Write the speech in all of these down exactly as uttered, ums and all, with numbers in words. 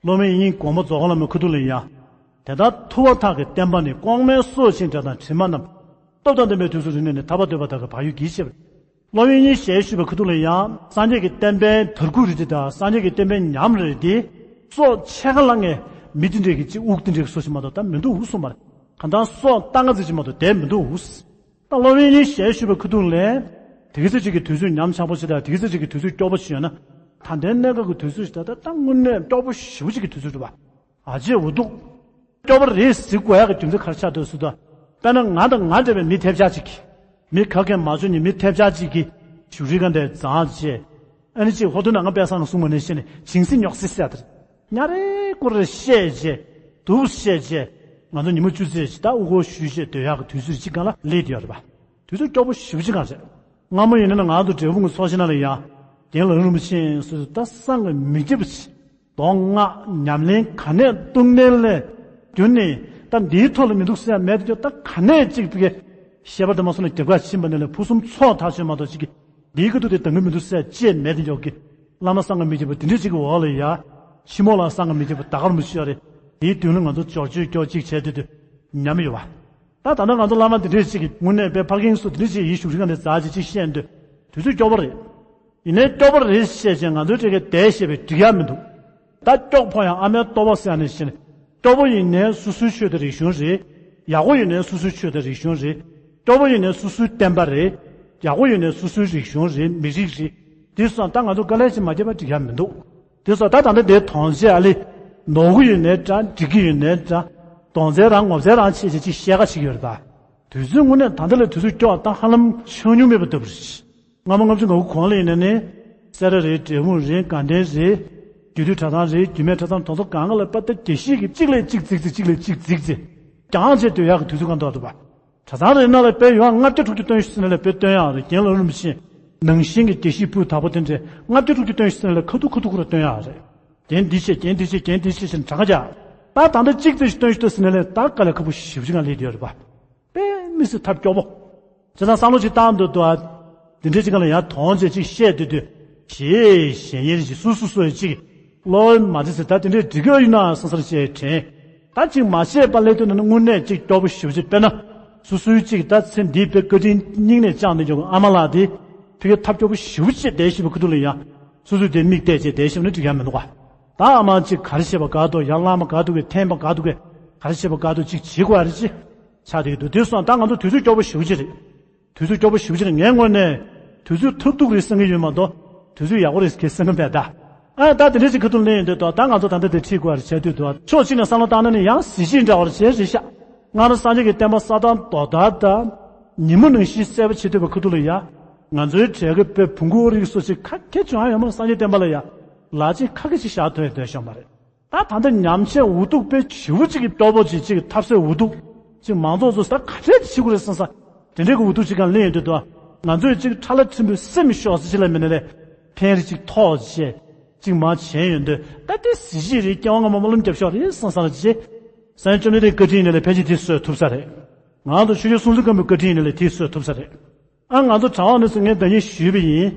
སློབ་དཔོན་དབྱིག་གཉེན་མགོན་པོ་རྫོགས་པ་ལྷ་མོའི་ཁ་ཐུག་ལ་ཡང་། དེ་ལྟར་ཐུབ་པ་མཐའ་ཀུན་བསྟན་པ་ནི། ལྐོག་མའི་སྲོག་ཆེན་དགྲ་དང་གྲིབ་མ་རྣམས། སྟོབས་དང་ལྡན་པའི་དུས་སུ་རིག་ནུས་ནས། ཐར་པ་འདོད་པ་དག་གི་བག་ཡོད་བགྱིད་ཅེས་པ་རེད། སློབ་དཔོན་དབྱིག་གཉེན་ཞལ་བཞུགས་པའི་ཁ་ཐུག་ལ་ཡང་། སངས་རྒྱས་ཀྱི་བསྟན་པའི་དར་ཁུག་རེད་དེ་དང་། སངས་རྒྱས་ཀྱི་བསྟན་པའི་ཉམས་རེད་དེ། སྲོག་ཕྱེད་ཀ་ལ་ངས་མི་དེ་འདྲས་ཀྱི་གཅིག་དབུགས་དེ་འདྲས་ཀྱི་སྲོག་ཞིག་མ་གཏོགས་ད་མི་འདུག་གསུངས་པ་རེད། གང་ལྟར་སྲོག་རྟ་རྔ་ཙམ་ཞིག་མ་གཏོགས་དེ་མི་འདུག་ད་སློབ་དཔོན་དབྱིག་གཉེན་ཞལ་བཞུགས་པའི་ཁ་ཐུག་ལ། དེ་ག་ཚོད་ཅིག་གི་དུས་ཚོད་ཉམས་ཆག་པོ་ཞིག་དང་། དེ་ག་ཚོད་ཅིག་གི་དུས་ཚོད་སྐྱོ་པོ་ཞིག་ཡོད་ན། ད་ལྟའི་གནས་སྐབས་ཀྱི་དུས་ཚོད་ཞིག་ད་ལྟ་ད་དངོས་གནས་སྐྱོ་པོ་ཞེ་པོ་ཅིག་གི་དུས་ཚོད་རེད་པ། ཨ་ཅེ་འུ་སྡུག་སྐྱོ་པོ་རེད་ཟེར་དགོས་ཡག་གི་རྒྱུ་མཚན་ག་རེ་ཆགས་འདུག་ཟེར་དུས། དཔེར་ན་ང་དང་ང་འདྲ་བའི་མི་ཐེབས་ཆག་ཅིག་མི་ག་གེ་མ་བྱུང་ནས་མི་ཐེབས་ཆག་ཅིག་གིས་བཞུགས་རིང་ག་འདྲ་འཛེགས་བྱས། ཨ་ནི་ཅིག་ཧོ་ཐུ་ན་ང་དཔལ་བཟང་གིས་གསུངས་པ་ནང་བཞིན་ནས་ཇིང་སི་ཉོག་སི་ཟེར་ཡ་དེ་རེད། ཉ་རེ་ཀུ་རེ་བཤད་བྱས། སྡུག་བཤད་བྱས། ང་ཚོ་ཉི་མ་བཅུ་ཙམ་ཅིག་ད་དབུ་སྐོར་ཞུས་བྱས་སྡོད་ཡག་གི་དུས་ཚོད་ཅིག་སྒང་ལ་སླེབས་བསྡད་ཡོད་རེད་པ། དུས་ཚོད་སྐྱོ་པོ་ཞེ་པོ་ཅིག་སྒང་རེད། སྔ་མོ་ཡིན་ན་ང་ཚོ་འབྲས་སྤུངས་ཀྱི་ཚོགས་ཆེན་ནང་ལ་ཡང་། རྒན་ལགས་རིན་པོ་ཆེ་སོ་སོ་ད་བསམ་གྱིས་མི་ཁྱབ་པ་ཅིག་མདོ་སྔགས་ཉམས་ལེན་ག་ནས་ཐུབ་ནའི་ལས། རྒྱུན་ནས་ད་འདིའི་ཐོག་ལ་མི་འདུག་ཟེར་ཡ་མེད་དེ། ད་ག་ནས་ཅིག་དེ་གའི་བཤད་པ་དེ་མ་སོང་ན་རྒྱབ་ཁ་ཕྱིན་པ་ནས་ལས་ཕུན་སུམ་ཚོགས་ཐག་ཆོད་མ་གཏོགས་ཅིག་གི་འདིའི་ཁ་ཐུག་དེ་འདང་གི་མི་འདུག་ཟེར་ཡ་ཅིག་མེད་དེ། འཇོག་གི་བླ་མ་བསམ་གྱིས་མི་ཁྱབ་པ་དེ་འདྲ་ཅིག་གི་འོག་ལ་ཡ། ཕྱི་མོ་ལ་བསམ་གྱིས་མི་ཁྱབ་པ་ད་ག་རིན་པོ་ཆེ་ཡོད་རེད། དེའི་མདུན་ལ་ང་ཚོ་འབྱོར་བཅོས་སྐྱོར་ཅིག་བྱས་དུས་དུས་ཉམས་ཡོད་པ། ད་ད་ལྟ་ང་ཚོ་བླ་མ་དེ་འདྲ་ཅིག་གི་དངོས་གནས་དཔེ་ཕར་རྒན་སུ་དེ་འདྲ་ཅིག་ཡིད་ཞུགས་རིག་ག་འདི་འཛེགས་བྱས་ཅིག་བཤད་དུས་དུས་ཚོད་སྐྱོ་པོ་རེད། ཡིན་ནའི་སྐྱོ་པོ་རེད་བཤད་བྱས་ང་ཚོའི་སྤྲད་མཁན་བསྡད་བཤད་པའི་འགྲིག་ཡ་མི་འདུག་ད་སྐྱོ་ཕོ་ཡང་ཨ་མའི་ལྟོ་བ་ཟེར་ཡ་ནས་བཤད་ནས། སྐྱོ་པོ་ཡིན་ནའི་སོ་སོའི་ཆོས་དང་རིག་གཞུང་རེད། ཡག་པོ་ཡིན་ནའི་སོ་སོའི་ཆོས་དང་རིག་གཞུང་རེད། སྐྱོ་པོ་ཡིན་ནའི་སོ་སོའི་བསྟན་པ་རེད། ཡག་པོ་ཡིན་ནའི་སོ་སོའི་རིག་གཞུང་རེད། མི་རིགས་རེད། དེ་སོང་ད་ང་ཚོ་དཀའ་ལས་ཅིག་མ་བརྒྱབ་པ་འགྲིག་ཡ་མི་འདུག་དེ་སོང་ད་ད་ལྟ་དེ་དོན་ཆེ་ཨ་ལི། ནོར་གི་ཡོད་ནའི་འདྲ། འགྲིག་གི་ཡོད་ནའི་འདྲ། དོན་ཚན་རང་ངོ་ཚ་རང་བྱེད་བྱེད་ཅིག་བཤད་ཁ་ཅིག་ཡོད་རེད་པ། དུས་ཚོད་དངོས་གནས་ད་ལྟ་ལས་དུས་ཚོད་སྐྱོ་བ་ད་ཧ་ལམ་ཆགས་མྱོང་མེད་པ་ལྟ་བུ་རེད། སྔ་མ་ལྔ་བཅུ་ང་དགུ་གོང་ལ་ཡིན་ན་ནི། སེ་ར་རེད། འབྲས་སྤུངས་རེད། དགའ་ལྡན་རེད། རྒྱུད་སྟོད་གྲྭ་ཚང་རེད། རྒྱུད་སྨད་གྲྭ་ཚང་དེ་ཚོ་གང་ག་ལ་དཔེ་ད་དགེ་བཤེས་ཀྱིས་གཅིག་ལས་གཅིག་བརྩིགས་ཚེ་གཅིག་ལས་གཅིག་བརྩིགས་ཚེ། རྒྱང་བྱས་སྡོད་ཡག་གི་དུས་ཚོད་གང་འདུག་འདུག་པ། གྲྭ་ཚང་རེ་ནང་ལ་དཔེ་ཡོད་ལྔ་བརྒྱ་དྲུག་ཅུ་བཏོན་ཤོག་ཟེར་ན་ལས་དཔེ་བཏོན་ཡག་རེད། རྒན་ལགས་རིན་པོ་ཆེ་ནང་བཞིན་གྱི་དགེ་བཤེས་སྤུས་དག་པོ་དེ་འདྲས་ལྔ་བརྒྱ་དྲུག་ཅུ་བཏོན་ཤོག་ཟེར་ན་ལས་ཁ་ཐུག་ཁ་ཐུག་ཁོ་རང་བཏོན་ཡག་རེད། རྒན་འདི་བྱས། རྒན་འདི་བྱས། རྒན་འདི་བྱས་ཟེར་ནས་གྲངས་ཀ་རྒྱག་ད་ད་ལྟ་གཅིག་ཙམ་ཞིག་བཏོན་ཤོག་ཟེར་ན་ལས་ད་དཀའ་ལས་ཁག་པོ་ཞེ་པོ་ཅིག་ངང་སླེབས་བསྡད་ཡོད་རེད་པ། དཔེ་མི་སྲིད་ཐབས་སྐྱོ་པོ། བྱས་ཙང་བསམ་བློ་ཅིག་བཏང་འདུག་འདུག་ཨ། དེ་འདྲའི་ཅིག་ག་ལ་ཡང་དོན་ཆེ་ཅིག་བཤད་སྡོད་དུས། ཞེས་གཞན་ཡིན་ཅིག་སུ་སུ་སུ་ཡིན་ཅིག་བློ་མ་བདེ་ཟེར། ད་དེ་འདྲའི་འགྲིག་གི་ཡོད་ན་བསམ་བསམ་བྱས་དྲན། ད་ཅིག་མ་བཤད་པ་སླེབས་དུས་ན་ནི་དངོས་གནས་ཅིག་སྐྱོ་པོ་ཞེ་པོ་ཅིག་དཔེར་ན། སོ་སོའི་ཅིག་ད་ཚེ་འདིའི་དཔེ་བཀའ་དྲིན་སྙིང་ནས་བཅངས་ནས་འཇོག་གི་ཨ་མ་ལགས་དེ། ཕ་གི་ཐབས་སྐྱོ་པོ་ཞེ་པོ་ཅིག་བསྡད་བཞིན་པའི་ཁ་ཐུག་ལ་ཡང་། སོ་སོའི་དེ་མིག་བལྟས་བྱས་བསྡད་བཞིན་པ་ནི་འགྲིག་ཡ་མི་འདུག་ག་ད་ཨ་མ་ཅིག་ག་རེ་བྱས་པ་དགའ་འདུག་གས། ཡང་བླ་མ་དགའ་འདུག་གས། ཐེམ་པ་དགའ་འདུག་གས། ག་རེ་བྱས་པ་དགའ་འདུག་ཅིག་བྱེད་དགོས་ཡ་རེད་ཅེས་ཆགས་བསྡད་ཀྱི་འདུག་དེ་སོང་ད་ང་ཚོ་དུས་ཚོད་སྐྱོ་པོ་ཞེ་པོ་ཅིག་རེད། དུས་ཚོད་སྐྱོ་པོ་ཞེ་པོ་ཅིག་རེད། ངའི་ངོས་ནས་དུས་ཚོད་ཐབས་སྡུག་རེད་བསམ་གྱི་ཡོད་མ་གཏོགས། དུས་ཚོད་ཡག་པོ་རེད་ཟེར་མཁན་བསམ་གྱི་མེད་ད། ཨ་ད་དེ་འདྲ་ཅིག་ཁ་ཐུག་ལེན་ཡོང་དུས་ད་ད་ང་ཚོ་ད་ལྟ་དེ་ཁྲིད་དགོས་ཡ་རེད་བྱས་དུས་འདུག་ཕྱོགས་གཅིག་ནས་བསམ་བློ་བཏང་ན་ནི་ཡང་གཟི་བརྗིད་འདྲ་བ་རེད་བྱས་རེད་ཤག་སྔར་སངས་རྒྱས་ཀྱི་བསྟན་པ་ས་དང་རྡོ་ལྟར་དང་། ཉིན་མོ་ནང་བཞིན་གསལ་པོ་བྱེད་ཐུབ་པའི་ཁ་ཐུག་ལ་ཡ། ང་ཚོའི་གྲས་ཀྱི་དཔེ་བོན་སྐུ་དབང་རིགས་སོགས་ཅིག་ཁ་སྐད་བྱུང་ཡ་ཡོད་མ་རེད། སངས་རྒྱས་བསྟན་པ་ལ་ཡ། ལག་ཆེན་ཁ་སྐད་ཅིག་བཞག་ཐུབ་ཡ་འདོད་ཤོང་པ་རེད། ད་ད་ལྟ་ཉམས་ཆག་འུ་སྡུག་དཔེ་ཞེ་པོ་ཅིག་གི་སྐྱོ་པོ་ཅིག་ཅིག་ཐབས་ཟད་འུ་སྡུག་ཅིག་མང་ཚོགས་ཚོས་ད་ག་རེ་བྱེད་དགོས་རེད་བསམ་ས། དེ་འདྲའི་གི་འུ་སྡུག་ཅིག་གང་ལེན་ཡོང་དུས་དུ། ང་ཚོས་ཅིག་ཁྲ་ལ་ཕྲན་བུ་སེམས་ཤོར་ས་ཅིག་ལ་མིན་ན་ལས། ཕན་རེ་ཅིག་ཐོགས་བྱས། ཅིག་མ་བྱས་ཡོང་དུས་ད་དེ་གཟི་བརྗིད་རེད། སྐྱེ་བ་སྔ་མ་སྨོན་ལམ་རྒྱབ་ཤོག་རེད་བསམ་ས་ལ་ཅིག་སངས་རྒྱས་བཅོམ་ལྡན་འདས་བཀའ་དྲིན་ཡིན་ན་ལས་ཕལ་ཆེར་དེ་གསོས་ཐུབ་ས་རེད། ང་ཚོ་ཆོས་རྗེ་སྲོང་བཙན་སྒམ་པོའི་བཀའ་དྲིན་ཡིན་ན་ལས་དེ་གསོས་ཐུབ་ས་རེད། ཨ་ང་ཚོ་གྲྭ་པ་ནས་ཚུར་ངས་འདི་ཉིད་ཞུས་པ་ཡིན།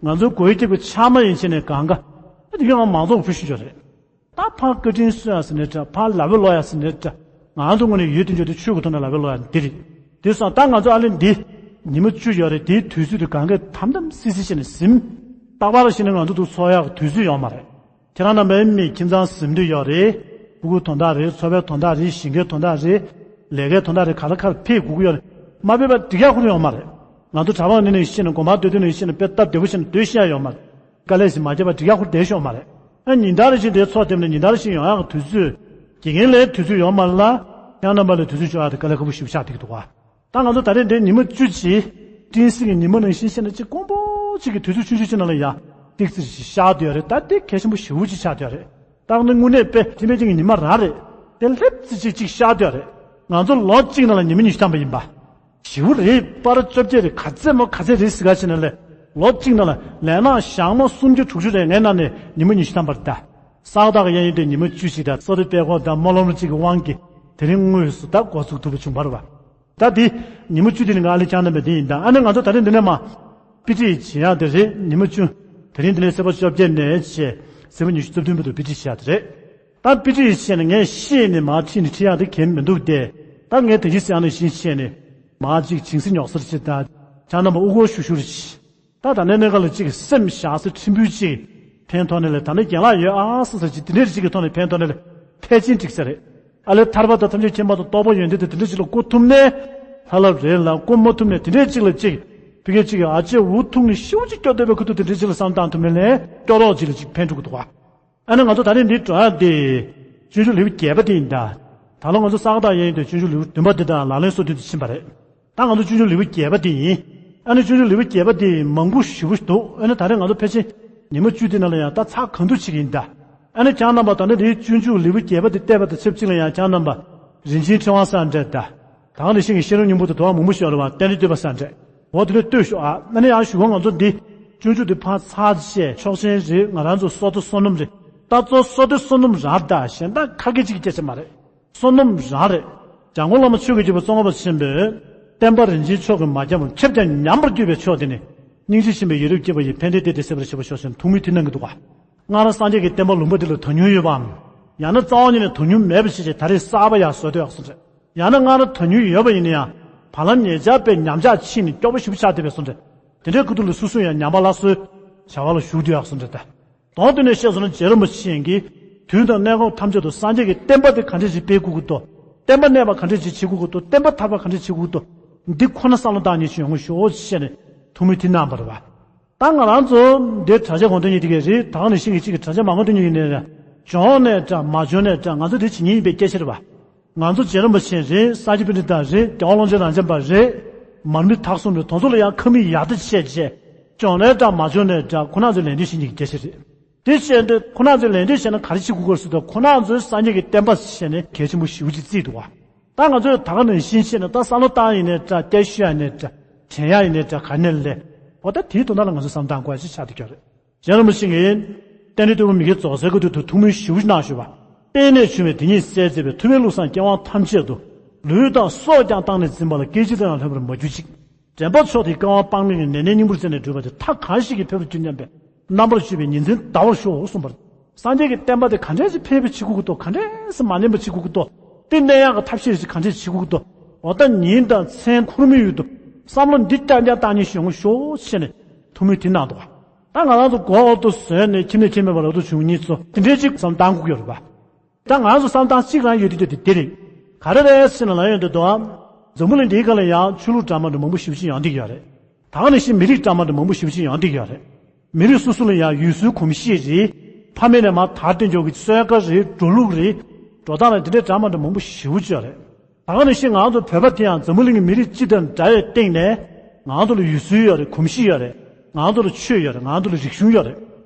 ང་ཚོའི་གོ་ཡི་སྐྱེས་པའི་ཆ་མ་ཡིན་ཕྱིན་ནས་གང་ག་ཨ་དེ་གའི་ང་མང་ཚོགས་ཕུལ་ཤུགས་ཅོག་རེད། ད་ཕར་བཀའ་དྲིན་གསོ་ཡ་ཟེར་ནས་འདྲ། ཕར་ལབ་པའི་ལོ་ཡ་ཟེར་ནས་འདྲ། ང་ཚོ་ངོས་ནས་ཡོད་དུ་འཇོག་དུས་ཆོས་ཀྱི་ཐོག་ནས་ལབ་པའི་ལོ་ཡ་འདི་རེད། དེ་སོང་ད་ང་ཚོ་ཨ་ལེ་འདི་ཉི་མ་བཅུ་ཡོད་རེད། དེའི་དུས་ཚོད་དུ་གང་གས་དམ་དམ་སིལ་སིལ་བྱས་ནས་ཟིན། རྟག་པར་བྱས་ནས་ང་ཚོ་འདུག་ཚོགས་ཡག་དུས་ཚོད་ཡོད་མ་རེད། ཁྱེད་རང་རྣམ་པའི་མི་ཁྱིམ་ཚང་ཟིན་དུས་ཡོད་རེད། ཕྲུ་གུ་དོན་དག་རེད། འཚོ་བའི་དོན་དག་རེད། ཞིང་ཁའི་དོན་དག་རེད། ལས་ཀའི་དོན་དག་རེད། ག་ལ་ག་ལ་ཕེབས་དགོས་ཀྱི་ཡོད་རེད། མ་ཕེབས་པ་འགྲིག་ཡག་ཁུར་ཡོད་མ་རེད། ང་ཚོ་གྲྭ་པ་ནས་ནས་ཤེས་ན་དགོན་པ་སྡོད་དུས་ནས་ཤེས་ན་དཔེ་སྟབས་བདེ་པོ་བྱས་ནས་སྡོད་ཤེས་ཡ་ཡོད་མ་རེད། དཀའ་ལས་ཤིག་མ་བརྒྱབ་པ་འགྲིག་ཡག་ཁུར་བསྡད་ཤོག་མ་རེད། ཨ་ཉིན་ལྟར་བཞིན་དེ་ཚོགས་ཐེབས་ནས་ཉིན་ལྟར་བཞིན་ཡོང་ཡག་གི་དུས་ཚོད། དགེ་རྒན་ལའི་དུས་ཚོད་ཡོད་མ་རེད་ལ། ཁྱེད་རྣམ་པ་ལ་དུས་ཚོད་འཇོག་ཡག་དེ་དཀའ་ལས་ཁག་པོ་ཞེ་པོ་ཆགས་བསྡད་ཀྱི་འདུག་ག་ད་ང་ཚོ་ད་རེས་འདིར་ཉི་མ་བཅུ་ཅིག་བཀྲིན་སྤྱི་གི་ཉི་མ་ནང་བཞིན་བཤད་ན་ཅིག་དཀོན་པོ་ཅིག་གི་དུས་ཚོད་ཆུང་ཆུང་ཅིག་ནང་ལ་ཡང་ཏིག་ཙི་ཞིག་བཞག་བསྡད་ཡོད་རེད། ད་དེ་གལ་ཆེན་པོ་ཞེ་པོ་ཅིག་ཆགས་བསྡད་ཡོད་རེད། ད་ནི་དངོས་གནས་དཔེ་དེ་སྤྱི་གི་ཉི་མ་རང་རེད། དེ་ལྷེབ་ཙི་ཅིག་ཅིག་བཞག་བསྡད་ཡོད་རེད། ང་ཚོ་ལོ་གཅིག་ནང་ལ་ཉི་མ་ཉི་ཤུ་ཐམ་པ་ཡིན་པ། ཞེ་པོ་རེད། པར་བཅོ་བརྒྱད་རེད། ག་ཚད་མོ་ག་ཚད་རེད་ཟེར་ག་ཕྱིན་ན་ལས། ལོ་གཅིག་ནང་ལ་ལས་ནག་ཞག་མ་སུམ་ཅུ་དྲུག་ཅུ་རེ་ལྔའི་ནང་ནས་ཉི་མ་ཉི་ཤུ་ཐམ་པ་རེད་ད། ས་ག་ཟླ་གི་གཡས་གཡོན་དེ་ཉི་མ་བཅུ་ཞིག་དང་གསོལ་རས་ཕུལ་དགོས་དང་སྨོན་ལམ་གཅིག་གི་དབང་གིས་དེ་རིང་དངོས་སུ་ད་འགོ་ཚུགས་ཐུབ་པ་བྱུང་བ་རེད་པ། ད་འདི་ཉི་མ་བཅུ་དེ་ནི་ང་ཨ་ལི་ཅང་རྣམ་པས་འདི་ཡིན་ད། ཨ་ནི་ང་ཚོ་ད་རེས་འདི་ནས་མ་དཔེ་ཁྲིད་བྱེད་ཡག་དེ་རེད། ཉི་མ་བཅུ། དེ་རིང་འདི་ནས་སེ་པ་བཅོ་བརྒྱད་ནས་བྱས་སེ་པ་ཉི་ཤུ་རྩ་བདུན་བར་དུ་དཔེ་ཁྲིད་བྱེད་ཡག་དེ་རེད། ད་དཔེ་ཁྲིད་བཤད་ནས་ངས་ཤེས་ནས་མར་ཁྲིད་ནས་ཁྲིད་ཡག་དེ་གལ་མི་འདུག་སྟེ། ད་ངས་དེ་བཞིན་བཤད་ནས་བཞིན་བཤད་ནས་མར་ཅིག་བྱིངས་སེ་ཉོག་སེ་ཅིག་ད་ཆ་རྣམ་པ་དབུ་སྐོར་ཞུ་ཞུ་རེ་ཤི། ད་ད་ནས་གནད་འགག་ལ་ཅིག་སེམས་བཞག་སེ་ཕྲན་བུ་ཅིག་ཕན་ཐོགས་ནས་ལས། ད་ནས་རྒན་ལགས་ཡོད་ཨ་ས་ས་ཅིག་དེ་འདྲས་ཅིག་གི་ཐོག་ནས་ཕན་ཐོགས་ནས་ལས་ཕལ་ཆེར་འགྲིག་ས་རེད། ཨ་ལས་ཐར་པ་དང་ཐམས་ཅད་མཁྱེན་པ་དང་རྟོགས་པ་ཡོན་ཏན་དེ་དེ་འདྲས་ཅིག་ལ་གོ་ཐུབ་ནས་ལྷ་ལབ་རེད་ལ། གོ་མ་ཐུབ་ནས་དེ་འདྲས་ཅིག་ལ་ཅིག་ཕི་གེ་ཅིག་གི་ཨ་ཅེ་འུ་ཐུག་ནས་ཤིའུ་ཅིག་སྐྱོ་བསྡད་པའི་ཁུ་ཐུག་དེ་འདྲས་ཅིག་ལ་བསམ་བཏང་ཐུབ་ནས་ལས་སྐྱོ་རོགས་ཅིག་ལ་ཅིག་ཕན་ཐོགས་ཀྱི་འདུག་ག་ཨ་ནི་ང་ཚོ་ད་རེས་འདི་འགྲོ་ཡ་དེ་སྤྱོད་འཇུག་ལེའུ་བརྒྱད་པ་དེ་ཡིན་ད། ད་ལོ་ང་ཚོ་ས་ག་ཟླ་ཡན་དུ་སྤྱོད་འཇུག་ལེའུ་བདུན་པ་དེ་དང་ལག་ལེན་སོ་བདུན་དུ་ཕྱིན་པ་རེད། ད་ང་ཚོ་སྤྱོད་འཇུག་ལེའུ་བརྒྱད་པ་དེ་ཡིན། ཨ་ནི་སྤྱོད་འཇུག་ལེའུ་བརྒྱད་པ་དེ་མང་པོ་ཞེ་པོ་འདུག་ཨ་ནི་ད་རེས་ང་ཚོ་ཕལ་ཆེར་ཉི་མ་བཅུ་དེ་ནང་ལ་ཡང་ད་ཚར་གང་འདུག་བྱེད་ཀྱི་ཡིན་ད། ཨ་ནི་ཁྱེད་རྣམ་པ་ད་ནི་དེའི་སྤྱོད་འཇུག་ལེའུ་བརྒྱད་པ་དེ་བལྟས་པ་དང་ཆབས་ཅིག་ལ་ཡང་ཁྱེད་རྣམ་པ་རིན་ཆེན་ཕྲེང་བ་ས་འདྲ་ད། ད་ག་ནང་བཞིན་གྱི་བཤད་རུང་སྙིང་པོ་དང་དོ་བ་མང་པོ་ཞིག་ཡོད་རེད་བ། རྟེན་འབྲེལ་བསྟོད་པ་ས་འདྲ། འོ་དེ་འདྲ་ལྟོས་ཤོག་ཨ། ཨ་ནི་ཡང་གཞུག་གུ་ང་ཚོ་འདི་སྤྱོད་འཇུག་འདི་ཕར་ཚར་བྱས་ཆོག་མཆན་རེད། ང་རང་ཚོ་བསོད་བདེ་བསོད་ནམས་རེད། ད་གཙོ་བོ་བསོད་བདེ་བསོད་ནམས་རང་ད་གཞན་དག་ཁ་སྐད་ཅིག་གི་སྐད་ཆ་མ་རེད། བསོད་ནམས་རང་རེད། འཇམ་མགོན་བླ་མ་ཆོས་ཀྱི་རྒྱལ་པོ་ཙོང་ཁ་པ་ཆེན་པོས་བསྟན་པ་རིན་ཆེན་མཆོག་གིས་མ་ཁྱབ་པ་ཁྱབ་ཀྱང་ཉམས་པར་གྱུར་པའི་ཕྱོགས་དེ་ནི། སྙིང་རྗེ་ཆེན་པོས་ཡ་རབས་སྐྱེས་པ་ཡི། ཕན་བདེའི་གཏེར་དེ་གསལ་བར་བྱེད་པར་ཤོག་ཅེས་ཐུགས་སྨོན་དེ་གནང་གི་འདུག་ག་སྔར་སངས་རྒྱས་ཀྱི་བསྟན་པ་ལུང་པ་འདི་ལ་དོན་མྱོང་ཡོད་པའམ། ཡང་ན་རྩ་བ་ཉིད་ནས་དོན་མྱོང་མེད་པ་ཞིག་ཅིག་ད་རེས་གསར་པ་ཡང་བཟོ་འདོད་ཡག་སོ་རེད། ཡང་ན་སྔར་དོན་མྱོང་ཡོད་པ་ཡིན་ན་ཡང་བར་ལམ་ཉེ་ཆར་པའི་ཉམས་ཆག་ཕྱིན་ནས་སྐྱོ་པོ་ཞེ་པོ་ཆགས་བསྡད་པའི་བཟོ་འདྲ། དེ་འདྲའི་ཁུ་ཐུག་ལ་སོ་སོ་ཡང་ཉམས་པ་སླར་གསོའི་བྱ་བ་ལ་ཞུགས་འདོད་ཡག་བཟོ་འདྲ་ད། དོན་དུ་ནས་བཤད་སོང་ན་རྗེ་རིན་པོ་ཆེ་གིས་དུས་དང་གནས་སྐབས་ཐམས་ཅད་དུ་སངས་རྒྱས་ཀྱི་བསྟན་པ་དེ་ག་འདྲས་ཞིག་སྤེལ་དགོས་ཀྱི་འདུག་བསྟན་པ་གནས་པ་ག་འདྲས་ཞིག་བྱེད་དགོས་ཀྱི་འདུག་བསྟན་པ་དར་བ་ག་འདྲས་བྱེད་དགོས་ཀྱི་འདུག་འདི་ཁོ་ན་བསམ་བློ་བཏང་ཉེན་ཞིག་ཡོང་གི་ཞོག་ཅེས་ནས་ཐུགས་སྨོན་དེ་གནང་བ་རེད་བ། ད་ང་རང་ཚོ་འདིར་གྲྭ་ཆས་གོང་དུ་ཉིད་དེ་གས་རེད། ད་ག་ནང་བཞིན་གྱི་གཅིག་གི་གྲྭ་ཆས་མ་གོང་དུ་ཉིད་ཡིན་ནའི་རེད། བྱུང་ནའི་འདྲ་མ་བྱུང་ནའི་འདྲ་ང་ཚོ་འདི་བྱེད་ཉིན་ཡིན་པའི་སྐད་ཆ་རེད་བ། ང་ཚོ་རྗེ་རིན་པོ་ཆེ་རེད། ས་སྐྱ་པཎྜི་ཏ་རེད། རྒྱལ་བ་ཀློང་ཆེན་རབ་འབྱམས་པ་རེད། མར་མི་དྭགས་གསུམ་རེད། དེ་ཚོ་ལ་ཡང་ཁ་མིག་ཡར་ལྟ་བྱས་བྱས། བྱུང་ནའི་འདྲ་མ་བྱུང་ནའི་འདྲ་ཁོ་རང་ཚོས་ལན་འདེབས་བྱེད་ཉིན་གྱི་སྐད་ཆ་རེད། དེ་བྱས་འདི་ཁོ་རང་ཚོས་ལན་འདེབས་བྱས་ན་ག་རེ་བྱེད་དགོས་ཀྱི་རེད་ཟེར་དུས་ཁོ་རང་ཚོས་སངས་རྒྱས་ཀྱི་བསྟན་པ་ཟེར་ནས་གལ་ཆེན་པོ་ཞེ་པོ་ཅིག་བརྩིས་འདུག་བ། ད་ང་ཚོས་ད་ག་ནང་བཞིན་བཤད་ན་ད་བསམ་བློ་བཏང་ཡིན་ནའི་འདྲ། སྐད་ཤོད་ཡིན་ནའི་འདྲ། དྲན་ཡག་ཡིན་ནའི་འདྲ། ག་ནས་ལས། འོ་ད་དེའི་དོན་དག་ལ་ང་ཚོས་བསམ་བཏང་དགོས་ཡ་ཅིག་ཆགས་བསྡད་ཀྱི་ཡོད་རེད། རྗེ་རིན་པོ་ཆེ་གིས་རྟེན་འབྲེལ་བསྟོད་པ་མི་དགེ་རྫོགས་སའི་སྐབས་དུས་དུ་ཐུགས་སྨོན་ཞེ་པོ་གནང་བཞུགས་པ། བརྟེན་ནས་བྱུང་བའི་དེ་ཉིད་གསལ་མཛད་པའི་ཐུབ་པའི་བློ་བཟང་སྐྱེ་བ་ཐམས་ཅད་དུ། ལུས་དང་སྲོག་ཀྱང་བཏང་ནས་འཛིན་པ་ལ། སྐད་ཅིག་དང་ཡང་ལྷོད་པར་མ་གྱུར་ཅིག་དྲན་པ་མཆོག་དེའི་སྐལ་བ་དཔག་མེད་ཀྱི་ནད་ནི་སྙིང་པོར་བཙིར་ནས་བསྒྲུབས་པ་དེ་མཐའ་གང་ཞིག་གིས་འཕེལ་བར་གྱུར་སྙམ་པའི་རྣམ་པར་སྤྱོད་པའི་ཉིན་མཚན་འདའ་བར་ཤོག་གསུངས་པར། སངས་རྒྱས་ཀྱི་བསྟན་པ་དེ་ག་འདྲས་ཅིག་འཕེལ་བ་བྱེད་དགོས་ཀྱི་འདུག་ག་འདྲས་སེ་མ་ཉམས་པ་བྱེད་དགོས་ཀྱི་འདུག་དེ་གནས་ཡག་གི་ཐབས་ཤེས་ཅིག་ག་འདྲས་བྱེད་དགོས་ཀྱི་འདུག་འོ་ད་ཉིན་དང་མཚན་འཁོར་མོའི་ཡུལ་དུ་བསམ་བློ་འདི་རྐྱང་རྐྱང་བཏང་ཉིན་ཞོག་ཞོག་བྱས་ནས་ཐུགས་སྨོན་དེ་གནང་འདུག་ད་ང་རང་ཚོ་མགོ་འོག་ཏུ་བཟུང་ནས་ཁྱིམ་ནས་ཁྱིམ་མེད་པར་འོག་ཏུ་བྱུང་ཉིན་ཚོ་དེ་འདྲས་ཅིག་བསམ་བཏང་དགོས་ཀྱི་ཡོད་རེད་པ། ད་ང་ཚོ་བསམ་སྟངས་གཅིག་རང་ཡོད་དུས་དེ་དེ་རེད། ག་རེ་རེད་ཟེར་ན་ལབ་ཡོང་དུས་དོ། འཛམ་བུ་གླིང་འདིའི་སྒང་ལ་ཡང་ཆོས་ལུགས་འདྲ་མི་འདྲ་མང་པོ་ཞེ་པོ་ཅིག་ཡོང་བསྡད་ཀྱི་ཡོད་རེད། ད་ག་ནང་བཞིན་མི་རིགས་འདྲ་མི་འདྲ་མང་པོ་ཞེ་པོ་ཅིག་ཡོང་བསྡད་ཀྱི་ཡོད་རེད། མི་རིགས་སོ་སོ་ལ་ཡང་ཡུལ་སྲོལ་གོམས་གཤིས་རེད། ཕ་མེས་ནས་མར་དར་བསྡད་འཇོག་གི་གསོལ་ཁ་རེད། འགྲོ་ལུགས་རེད། འགྲོ་སྟངས་རེད། འདི་འདྲའི་འདྲ་མི་འདྲ་མང་པོ་ཞེ་པོ་ཅིག་ཡོད་རེད། ད་ག་ནང་བཞིན་ང་ཚོ་བོད་པ་དེ་ཡང་འཛམ་བུ་གླིང་གི་མི་རིགས་སྤྱི་དང་འདྲ་བའི་སྟེང་ནས་ང་ཚོ་ལ་ཡུལ་སྲོལ་ཡོད་རེད། གོམས་གཤིས་ཡོད་རེད། ང་ཚོ་ལ་ཆོས་ཡོད་རེད། ང་ཚོ་ལ་རིག་གཞུང་ཡོད་རེད།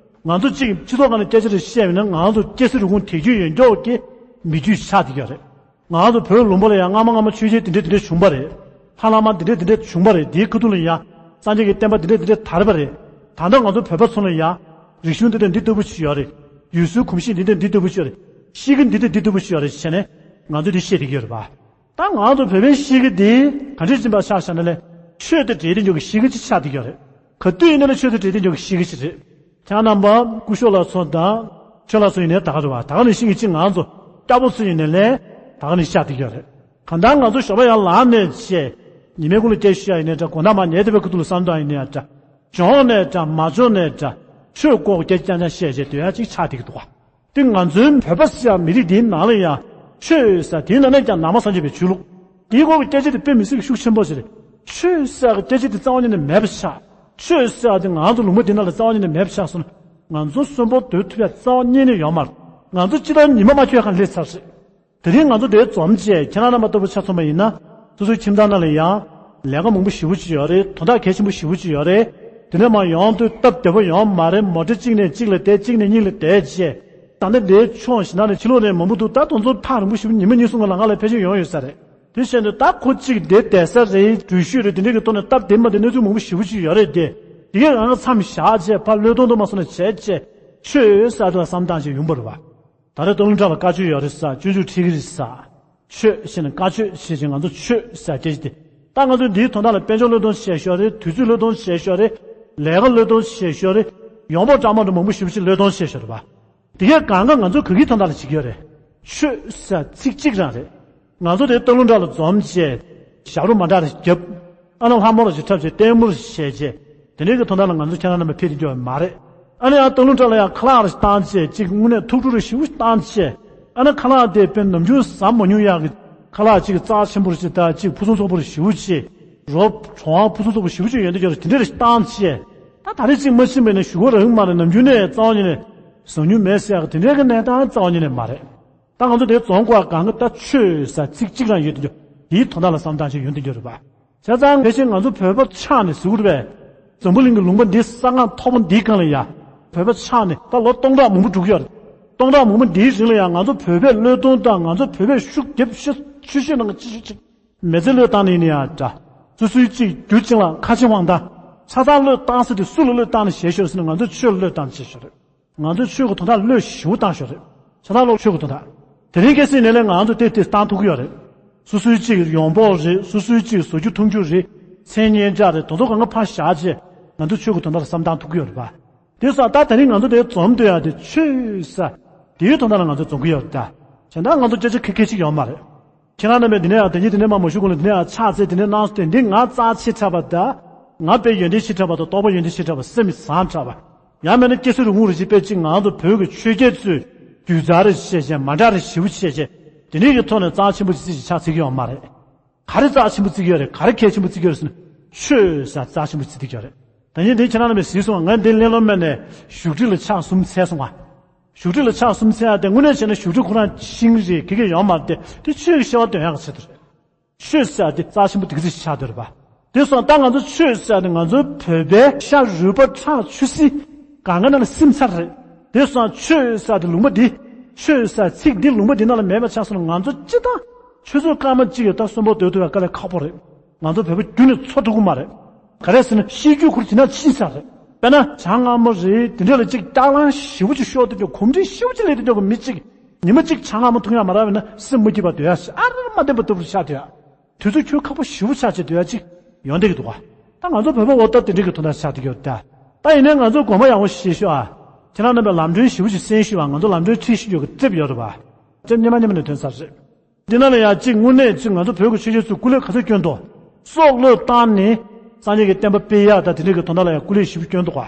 ང་ཚོ་གཅིག་སྤྱི་ཚོགས་ཁང་ནས་སྐད་ཆ་རེ་བཤད་ཡོད་ན་ང་ཚོ་སྐྱེ་ས་རུས་ཁུངས་དེ་རྒྱུད་ཡོད་མགྱོགས་ཀྱི་མི་རྒྱུད་ཆགས་བསྡད་ཡོད་རེད། ང་ཚོ་བོད་ལུང་པ་ལ་ཡང་སྔ་མ་སྔ་མ་ཆོས་རྒྱལ་དེ་འདྲ་དེ་འདྲ་བྱུང་བ་རེད། ལྷ་བླ་མ་དེ་འདྲ་དེ་འདྲ་བྱུང་བ་རེད། དེའི་ཁ་ཐུག་ལ་ཡང་སངས་རྒྱས་ཀྱི་བསྟན་པ་དེ་འདྲ་དེ་འདྲ་དར་བ་རེད། ད་ལྟ་ང་ཚོ་བོད་པ་ཚོ་ལ་ཡང་རིག་གཞུང་འདི་འདྲ་འདི་ལྟ་བུ་ཞིག་ཡོད་རེད། ཡུལ་སྲོལ་གོམས་གཤིས་འདི་འདྲ་འདི་ལྟ་བུ་ཞིག་ཡོད་རེད། གཤིས་ཀ་འདི་འདྲ་འདི་ལྟ་བུ་ཞིག་ཡོད་རེད་བྱས་ནས་ང་ཚོ་འདི་བཤད་བསྡད་ཀྱི་ཡོད་རེད་པ། ད་ང་ཚོ་བོད་པའི་གཤིས་ཀ་འདི་ག་འདྲས་ཅིག་ཡིན་པ་ཆ་བཞག་ན་ལས་ཆོས་དང་འབྲེལ་བསྡད་འཇོག་གི་གཤིས་ཀ་ཅིག་ཆགས་བསྡད་ཀྱི་ཡོད་རེད། ག་དུས་ཡིན་ན་ལས་ཆོས་དང་འབྲེལ་བསྡད་འཇོག་གི་གཤིས་ཀ་ཅིག་རེད། ཁྱེད་རྣམ་པ་སྐུ་ཞབས་ལགས་ཚོ་དང་ཆོས་ལགས་ཚོ་ཡིན་ནའི་ད་ག་རེད་བ། ད་ག་ནང་བཞིན་གྱི་ཅིག་ང་ཚོ་སྐྱ་བོ་ཚོ་ཡིན་ནའི་ལས་ད་ག་ནས་ཤར་བསྡད་ཀྱི་ཡོད་རེད། གང་ལྟར་ང་ཚོ་ཞོགས་པ་ཡར་ལངས་ནས་བྱས། ཉི་མའི་གུང་ལ་སྐད་ཤོད་ཡ་ཡིན་ནའི་འདྲ། དགོང་དག་མར་ཉལ་བསྡད་པའི་ཁ་ཐུག་ལ་བསམ་བཏང་ཡིན་ནའི་འདྲ། བྱུང་ནའི་འདྲ་མ་བྱུང་ནའི་འདྲ། ཆོས་སྐོར་སྐད་ཆ་རྐྱང་རྐྱང་བཤད་བྱས་སྡོད་ཡ་ཅིག་ཆགས་བསྡད་ཀྱི་འདུག་ག་དེ་ང་ཚོའི་བོད་པ་ཟེར་ཡ་མི་རིགས་འདིའི་ནང་ལ་ཡང་ཆོས་ཟེར་དེའི་ནང་ནས་ཀྱང་ནང་པ་སངས་རྒྱས་པའི་ཆོས་ལུགས་འདིའི་སྐོར་གྱི་སྐད་ཆ་དེ་དཔེ་མི་སྲིད་ཀྱི་ཤུགས་ཆེན་པོ་ཞིག་རེད། ཆོས་ཟེར་ཡ་གི་སྐད་ཆ་དེ་རྩ་བ་ཉིད་ནས་མེད་པ་ཆགས། ཆོས་ཟེར་ཡ་དེ་ང་ཚོ་ལུང་པ་འདི་ནང་ལ་རྩ་བ་ཉིད་ནས་མེད་པ་ཆགས་སོང་ན་ང་ཚོ་གསོན་པོ་སྡོད་ཐུབ་ཡ་རྩ་བ་ཉིད་ནས་ཡོད་མ་རེད། ང་ཚོ་སྤྱིར་བཏང་ཉི་མ་མ་འཁྱོལ་གང་སླེབས་ཚར་རེད། དེ་རིང་ང་ཚོ་འདིར་འཛོམས་བྱས་ཁྱེད་རང་རྣམ་པ་ལྟ་བུ་ཆ་མཚོན་པ་ཡིན་ན། སོ་སོའི་ཁྱིམ་ཚང་ནང་ལ་ཡང་ལས་ཀ་མང་པོ་ཞེ་པོ་ཅིག་ཡོད་རེད། དོན་དག་གལ་ཆེན་པོ་ཞེ་པོ་ཅིག་ཡོད་རེད། དེ་ནས་མར་ཡོང་དུས་སྟབས་བདེ་པོ་ཡོད་མ་རེད། མོ་ཊ་གཅིག་ནས་གཅིག་ལ་བསྡད། གཅིག་ནས་གཉིས་ལ་བསྡད་བྱས། ད་ལྟ་འདིར་མཆོང་ཞིང་ནང་ནས་ཕྱི་ལོགས་ནས་མང་པོ་འདུག་ད་དེ་ཚོ་ཐག་རིང་པོ་ཞེ་པོ་ཉི་མ་གཉིས་གསུམ་གྱི་ལམ་ཁ་ལ་ཕལ་ཆེར་ཡོང་ཡོད་ས་རེད། དེ་བྱས་ནས་ད་ཁོ་གཅིག་འདིར་བསྡད་ས་རེད། འགྲུལ་བཞུད་རེད། དེ་འདྲ་གི་ཐོག་ནས་སྟབས་བདེ་མ་བདེ་གནས་ཚུལ་མང་པོ་ཞེ་པོ་ཅིག་ཡོད་རེད་དེ། དེ་གས་ང་ཚོ་མཚམས་བཞག་བྱས་ཕར་བློས་གཏོང་དུ་མ་སོང་ནས་བྱས་བྱས་ཆོས་ཟེར་དུ་བསམ་བཏང་བྱས་ཡོང་པ་རེད་བ། ད་རེས་སྟོན་ལུང་གྲགས་ལ་བཀའ་ཆོས་ཡོད་རེད་ཟེར། སྤྱོད་འཇུག་ཁྲིད་ཀྱི་རེད་ཟེར། ཆོས་ཟེར་ནས་བཀའ་ཆོས་ཟེར་བཞིན་ང་ཚོ་ཆོས་ཟེར་སྐད་ཆ་དེ། ད་ང་ཚོས་འདིའི་དོན་དག་ལ་དཔལ་འབྱོར་བློས་གཏོང་བྱས་ཤོག་རེད། དུས་ཚོད་བློས་གཏོང་བྱས་ཤོག་རེད། ལས་ཀ་བློས་གཏོང་བྱས་ཤོག་རེད། ཡོང་འབབ་འདྲ་མི་འདྲ་མང་པོ་ཞེ་པོ་ཅིག་བློས་གཏོང་བྱས་ཤོག་རེད་པ། དེ་གས་གང་ག་ང་ཚོས་ག་གི་དོན་དག་ལ་བྱེད་ཀྱི་ཡོད་རེད། ཆོས་ཟེར་ཚིག་གཅིག་རང་རེད། ང་ཚོ་དེ་སྟག་ལུང་བྲག་ལ་འཛོམས་བྱས། ཞབས་བྲོ་མ་འདྲ་རེ་བརྒྱབ། ཨ་ནི་ལྷ་མོ་རེ་ཞིག་འཁྲབ་བྱས། ལྟད་མོ་རེ་བྱས་བྱས། དེ་འདྲའི་གི་དོན་དག་ལ་ང་ཚོ་ཁྱེད་རང་རྣམ་པ་ཕེབས་ཀྱི་ཡོད་མ་རེད། ཨ་ནི་ཡང་སྟག་ལུང་བྲག་ལ་ཡང་ཁ་ལག་རེ་བཏང་བྱས། གཅིག་དངོས་གནས་ཐུགས་སྤྲོ་རེ་ཞེ་པོ་བཏང་བྱས། ཨ་ནི་ཁ་ལག་དེ་དཔེ་ནམ་རྒྱུན་ཟ་མ་མྱོང་ཡག་གི་ཁ་ལག་གཅིག་རྩ་ཆེན་པོ་རེ་ཞིག་དང་། གཅིག་ཕུན་སུམ་ཚོགས་པོ་རེ་ཞེ་པོ་བྱས། རོ་བྲོ་བ་ཕུན་སུམ་ཚོགས་པོ་ཞེ་པོ་ཅིག་ཡོད་འདི་ཡོད་རེད། དེ་འདྲ་རེ་བཏང་བྱས། ད་ད་རེས་གཅིག་མ་ཕྱིན་པ་ཡིན་ན་གཞུག་གུ་རིང་མ་རེད། ནམ་རྒྱུན་ནས་རྩ་བ་ཉིད་ནས་ཟ་མྱོང་མེད་ཟེར་ཡག་གི་དེ་འདྲའི་གི་གནས་སྟངས་རྩ་བ་ཉིད་ནས་མ་རེད། ད་ང་ཚོ་དེ་རྫོང་ཁག་གང་གི་ད་ཆོས་ཟེར་ཚིག་གཅིག་རང་ཡོད་དེ་འདྲ། དེའི་དོན་དག་ལ་བསམ་སྟངས་ཅིག་ཡོད་དེ་འདྲ་རེད་པ། བྱས་ཙང་ཕལ་ཆེར་ང་ཚོ་བོད་པ་ཆགས་ནས་ཟེར་དགོས་རེད་པས། འཛམ་བུ་གླིང་གི་ལུང་པ་འདི་ས་སྒང་མཐོ་པོ་འདིའི་སྒང་ལ་ཡ། བོད་པ་ཆགས་ནས་ད་ལོ་སྟོང་ཕྲག་མང་པོ་འགྲོ་གི་ཡོད་རེད། སྟོང་ཕྲག་མང་པོ་འདིའི་རིང་ལ་ཡ་ང་ཚོ་བོད་པས་བློས་གཏོང་དང་། ང་ཚོ་བོད་པས་ཤུགས་རྒྱབ་ཤུགས་ཆེ་ཤོས་ནང་གི་ཆེ་ཤོས་ཅིག་མི་ཚེ་བློས་བཏང་ནས་ཡིན་ཡང་འདྲ། སོ་སོའི་གཅིག་རྒྱུ་གཅིག་ལ་ཁ་ཆེ་དབང་ཐང་། ཆ་ཚང་བློས་བཏང་ས་དེ་སུ་ལ་བློས་བཏང་ནས་བྱས་ཤོར་ཟེར་ན། ང་ཚོ་ཆོས་ལ་བློས་བཏང་བྱས་ཤོར་རེད། ང་ཚོས་ཆོས་ཀྱི་དོན་དག་བློས་ཞེ་པོ་བཏང་ཤོར་རེད། ཆ་ཚང་ལོག་ཆོས་ཀྱི་དོན་དག་དེ་རིང་ཁ་སང་ནས་ལས་ང་ཚོ་དེ་དེ་བཏང་ཐུབ་ཀྱི་ཡོད་རེད། སོ་སོའི་གཅིག་ཡོང་འབབ་རེད། སོ་སོའི་གཅིག་བཟོ་རྒྱུ་འཐུང་རྒྱུ་རེད། མཚན་སྙན་གྲགས་རེད། དེ་ཚོ་གང་ག་ཕར་བཞག་བྱས་ང་ཚོ་ཆོས་ཀྱི་དོན་དག་ལ་བསམ་བཏང་ཐུབ་ཀྱི་ཡོད་རེད་པ། དེ་སོང་ད་དེ་རིང་ང་ཚོ་དེ་འཛོམས་འདོད་ཡག་དེ་ཆོས་ཟེར་དེའི་དོན་དག་ལ་ང་ཚོ་འཛོམས་ཀྱི་ཡོད་རེད་ད། གཞན་དག་ང་ཚོ་སྐད་ཆ་ཁ་ཁ་ཅིག་ཡོད་མ་རེད། ཁྱེད་རང་རྣམ་པས་འདི་ནས་ཡང་དེ་ཉིད་དེ་ནས་མ་མ་ཞུ་གོང་ལ་འདི་ནས་ཡང་ཕྱག་འཚལ། དེ་ནས་གནང་སོང་། དེ་འདི་ང་རྩ་ཆེ་དྲགས་པ་ད། ང་དཔེ་ཡོན་ཏན་ཆེ་དྲགས་པ་དང་། རྟོགས་པ་ཡོན་ཏན་ཆེ་དྲགས་པ། སེམས་བཟང་དྲགས་པ། ཡང་མིན་ན་སྐྱེ་ས་རུ་ངུ་རུ་ཅིག་དཔེ་ཅིག་ང་ཚོ་བོད་ཀྱི་ཆོས་རྒྱལ་ཚོས་རྒྱུ་རྩལ་རེ་བཤད་བྱས་མ་འདྲ་རེ་ཞེ་པོ་བཤད་བྱས། དེ་འདྲའི་གི་ཐོག་ནས་རྩ་ཆེན་པོ་ཅིག་ཅིག་ཆགས་ཚིག་ཡོད་མ་རེད། ག་རེ་རྩ་ཆེན་པོ་བརྩི་གི་ཡོད་རེད། ག་རེ་གལ་ཆེན་པོ་བརྩི་གི་ཡོད་རེད་ཟེར་ན། ཆོས་ཟེར་རྩ་ཆེན་པོ་བརྩི་གི་ཡོད་རེད། ད་ནི་འདི་ཁྱེད་རང་རྣམ་པས་གཟིགས་སོང་། ང་འདི་གླེང་སློང་མེད་ནས་བཞུགས་ཁྲི་ལ་ཕྱག་གསུམ་འཚལ་སོང་ང་། བཞུགས་ཁྲི་ལ་ཕྱག་གསུམ་འཚལ་ཡག་དེ་དངོས་གནས་བྱས་ན་བཞུགས་ཁྲི་ཁོ་རང་ཤིང་རེད། ག་གེ་ཡོད་མ་རེད་དེ། དེ་ཆོས་ཀྱི་བཤད་པ་འདོན་ཡག་གི་ཆེད་དུ་རེད། ཆོས་ཟེར་ཡག་དེ་རྩ་ཆེན་པོ་དེ་ག་ཚོད་ཞིག་ཆགས་བསྡད་རེད་པ། དེ་སོང་ད་ང་ཚོ་ཆོས་ཟེར་ཡག་དེ་ང་ཚོའི་བོད་པའི་ཤ་རུས་པ་ཁྲག་ཆུ་སྲིན་གང་ག་ནང་ལ་སིམ་ཚར་རེད། དེ་སོང་ཆོས་ཟེར་ཡག་དེ་ལུང་པ་འདི། ཆོས་ཟེར་ཡག་ཚིག་འདི་ལུང་པ་འདི་ནང་ལ་མེད་པ་ཆགས་སོང་ན། ང་ཚོ་སྤྱིར་བཏང་ཆུ་ཚོད་སྐར་མ་གཅིག་ཡོད་ད་གསོན་པོ་སྡོད་ཐུབ་ཡག་དཀའ་ལས་ཁག་པོ་རེད། ང་ཚོ་བོད་པ་རྒྱུན་ནས་འཚོ་ཐུབ་ཀྱི་མ་རེད། ག་རེ་ཟེར་ན་ཤེས་རྒྱུད་ཁོ་རང་དེ་ན་ཕྱིན་ཚར་རེད། དཔེར་ན་ཇ་མངར་མོ་རེད། དེ་འདྲ་ལ་གཅིག་སྐྱག་ལང་ཞེ་པོ་ཅིག་ཤོར་དུས་ཀྱང་གོམས་འདྲིས་ཞེ་པོ་ཅིག་སླེབས་དུས་ཀྱང་མི་གཅིག་ཉི་མ་གཅིག་ཇ་མངར་མོ་འཐུང་ཡག་མ་རག་པ་ཡིན་ན་སེམས་མ་སྐྱིད་པ་སྡོད་ཡག་ཞིག་ཨ་རི་མ་བདེན་པ་ལྟ་བུ་ཆགས་སྡོད་ཡག་དུས་ཚོད་འཁྱོལ་ཁག་པོ་ཞེ་པོ་ཆགས་བྱས་སྡོད་ཡག་ཅིག་ཡོང་བསྡད་ཀྱི་འདུག་ག་ད་ང་ཚོ་བོད་པ་འོ་ད་དེ་འདྲའི་གི་དོན་དག་ཆགས་བསྡད་ཀྱི་ཡོད་ད། ད་ཡིན་ནའི་ང་ཚོ་དགོངས་པ་ཡག་པོ་བཞེས་ཤོག་ཨ། ཁྱེད་རང་རྣམ་པས་ལམ་གྲོན་ཞེ་པོ་ཅིག་གསན་ཤོག་ཨ། ང་ཚོ་ལམ་གྲོན་ཁྲིད་ཤེས་ཡོད་གི་ཊིབ་ཡོད་རེད་པ། ཊིབ་སྙེ་མ་སྙེ་མ་ནས་ཐོན་ཚར་རེད། འདི་ནང་ལ་ཡང་གཅིག་དངོས་གནས་གཅིག་ང་ཚོ་བོད་ཀྱི་ཆོས་རྒྱལ་ཚོས་སྐུ་ལས་ག་ཚོད་བསྐྱོན་འདུག་སྲོག་བློས་བཏང་ནས་སངས་རྒྱས་ཀྱི་བསྟན་པ་སྤེལ་ཡག་དང་དེ་འདྲའི་གི་དོན་དག་ལ་ཡང་སྐུ་ལས་ཞེ་པོ་བསྐྱོན་འདུག་ག་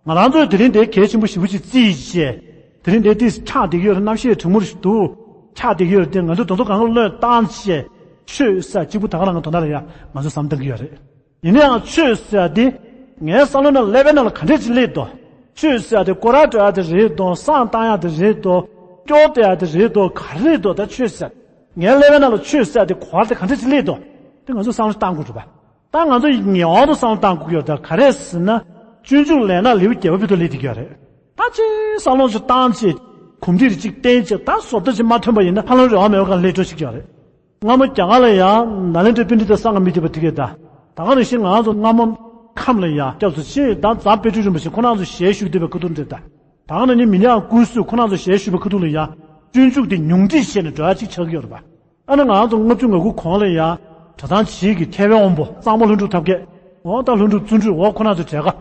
ང་རང་ཚོས་དེ་རིང་འདི་གལ་ཆེན་པོ་ཞེ་པོ་ཅིག་བརྩིས་བྱས། དེ་རིང་འདི་ཏིས་ཆགས་བསྡད་ཀྱི་ཡོད་རེད། གནམ་གཤིས་གྲང་མོ་རེ་ཞིག་འདུག་ཆགས་བསྡད་ཀྱི་ཡོད་རེད་དེ། ང་ཚོས་དེ་ཚོ་གང་ག་བློས་བཏང་བྱས། ཆོས་ཟེར་གཅིག་པུ་ད་ག་རང་གི་དོན་དག་ལ་ཡང་ང་ཚོས་བསམ་བཏང་གི་ཡོད་རེད། ཡིན་ན་ཡང་ཆོས་ཟེར་ཡག་དེ་ངའི་བསམ་བློ་ནང་ཀླད་པའི་ནང་ལ་ག་འདྲས་ཅིག་སླེབས་འདུག་ཆོས་ཟེར་ཡག་དེ་སྐོར་ར་འགྲོ་ཡག་དེ་རེད་དོ། བསང་བཏང་ཡག་དེ་རེད་དོ། སྐྱོར་བསྡད་ཡག་དེ་རེད་དོ། ག་རེ་རེད་དོ། ད་ཆོས་ཟེར་ངའི་ཀླད་པའི་ནང་ལ་ཆོས་ཟེར་ཡག་དེ་གོ་བ་དེ་ག་འདྲས་ཅིག་སླེབས་འདུག་དེ་ང་ཚོས་བསམ་བློ་བཏང་དགོས་རེད་པ། ད་ང་ཚོ་ངེས་པར་དུ་བསམ་བློ་བཏང་དགོས་ཀྱི་ཡོད་རེད། ད་ག་རེ་ཟེར་ན། སྤྱོད་འཇུག་ལས་སྣ་ལེའུ་བརྒྱད་པ་བར་དུ་སླེབས་བསྡད་ཀྱི་ཡོད་རེད། ད་ཅིག་བསམ་བློ་ཅིག་བཏང་བྱས། གོམས་འདྲིས་ཅིག་བསྟེན་བྱས། ད་བཟོ་ལྟ་ཅིག་མ་ཐོན་པ་ཡིན་ན་ཧ་ལམ་རེ་བ་མེད་པ་གང་སླེབས་འགྲོ་ཞིག་ཡོད་རེད། སྔ་མོ་རྒྱ་གར་ལ་ཡང་ནཱ་ལེནྡྲ་པཎྜི་ཏ་སངྒ་མི་ཐེ་བ་དེ་གས་ད། ད་ག་ནང་བཞིན་ང་རང་ཚོ་སྔ་མོ་ཁམས་ལ་ཡང་སྐྱབས་སུ་མཆི། ད་རྫ་དཔལ་སྤྲུལ་རིན་པོ་ཆེ་ཁོང་རྣམ་ཚོ་ཞལ་བཞུགས་བསྡད་པའི་ཁ་ཐུག་འདྲ་ད། ད་ག་ནང་བཞིན་མི་ཉག་ཀུན་གསལ་ཁོང་རྣམ་ཚོ་ཞལ་བཞུགས་པའི་ཁ་ཐུག་ལ་ཡང་སྤྱོད་འཇུག་དེ་ཉུང་འཕྲི་བྱས་ནས་འགྲོ་ཡག་ཅིག་ཆགས་ཀྱི་ཡོད་རེད་པ། ཨ་ནི་ང་རང་ཚོ་ལྔ་བཅུ་ང་དགུ་གོང་ལ་ཡང་གྲྭ་ཚང་བྱེས་ཀྱི་ཐེ་ཝན་དབང་པོ་གཙང་པོ་ལྷུན་གྲུབ་ཐབས་མཁས། འོ་ད་ལྷུན་གྲུབ་བརྩོན་འགྲུས། འོ་ཁོང་རྣམ་ཚོ་གྲས་ཀ་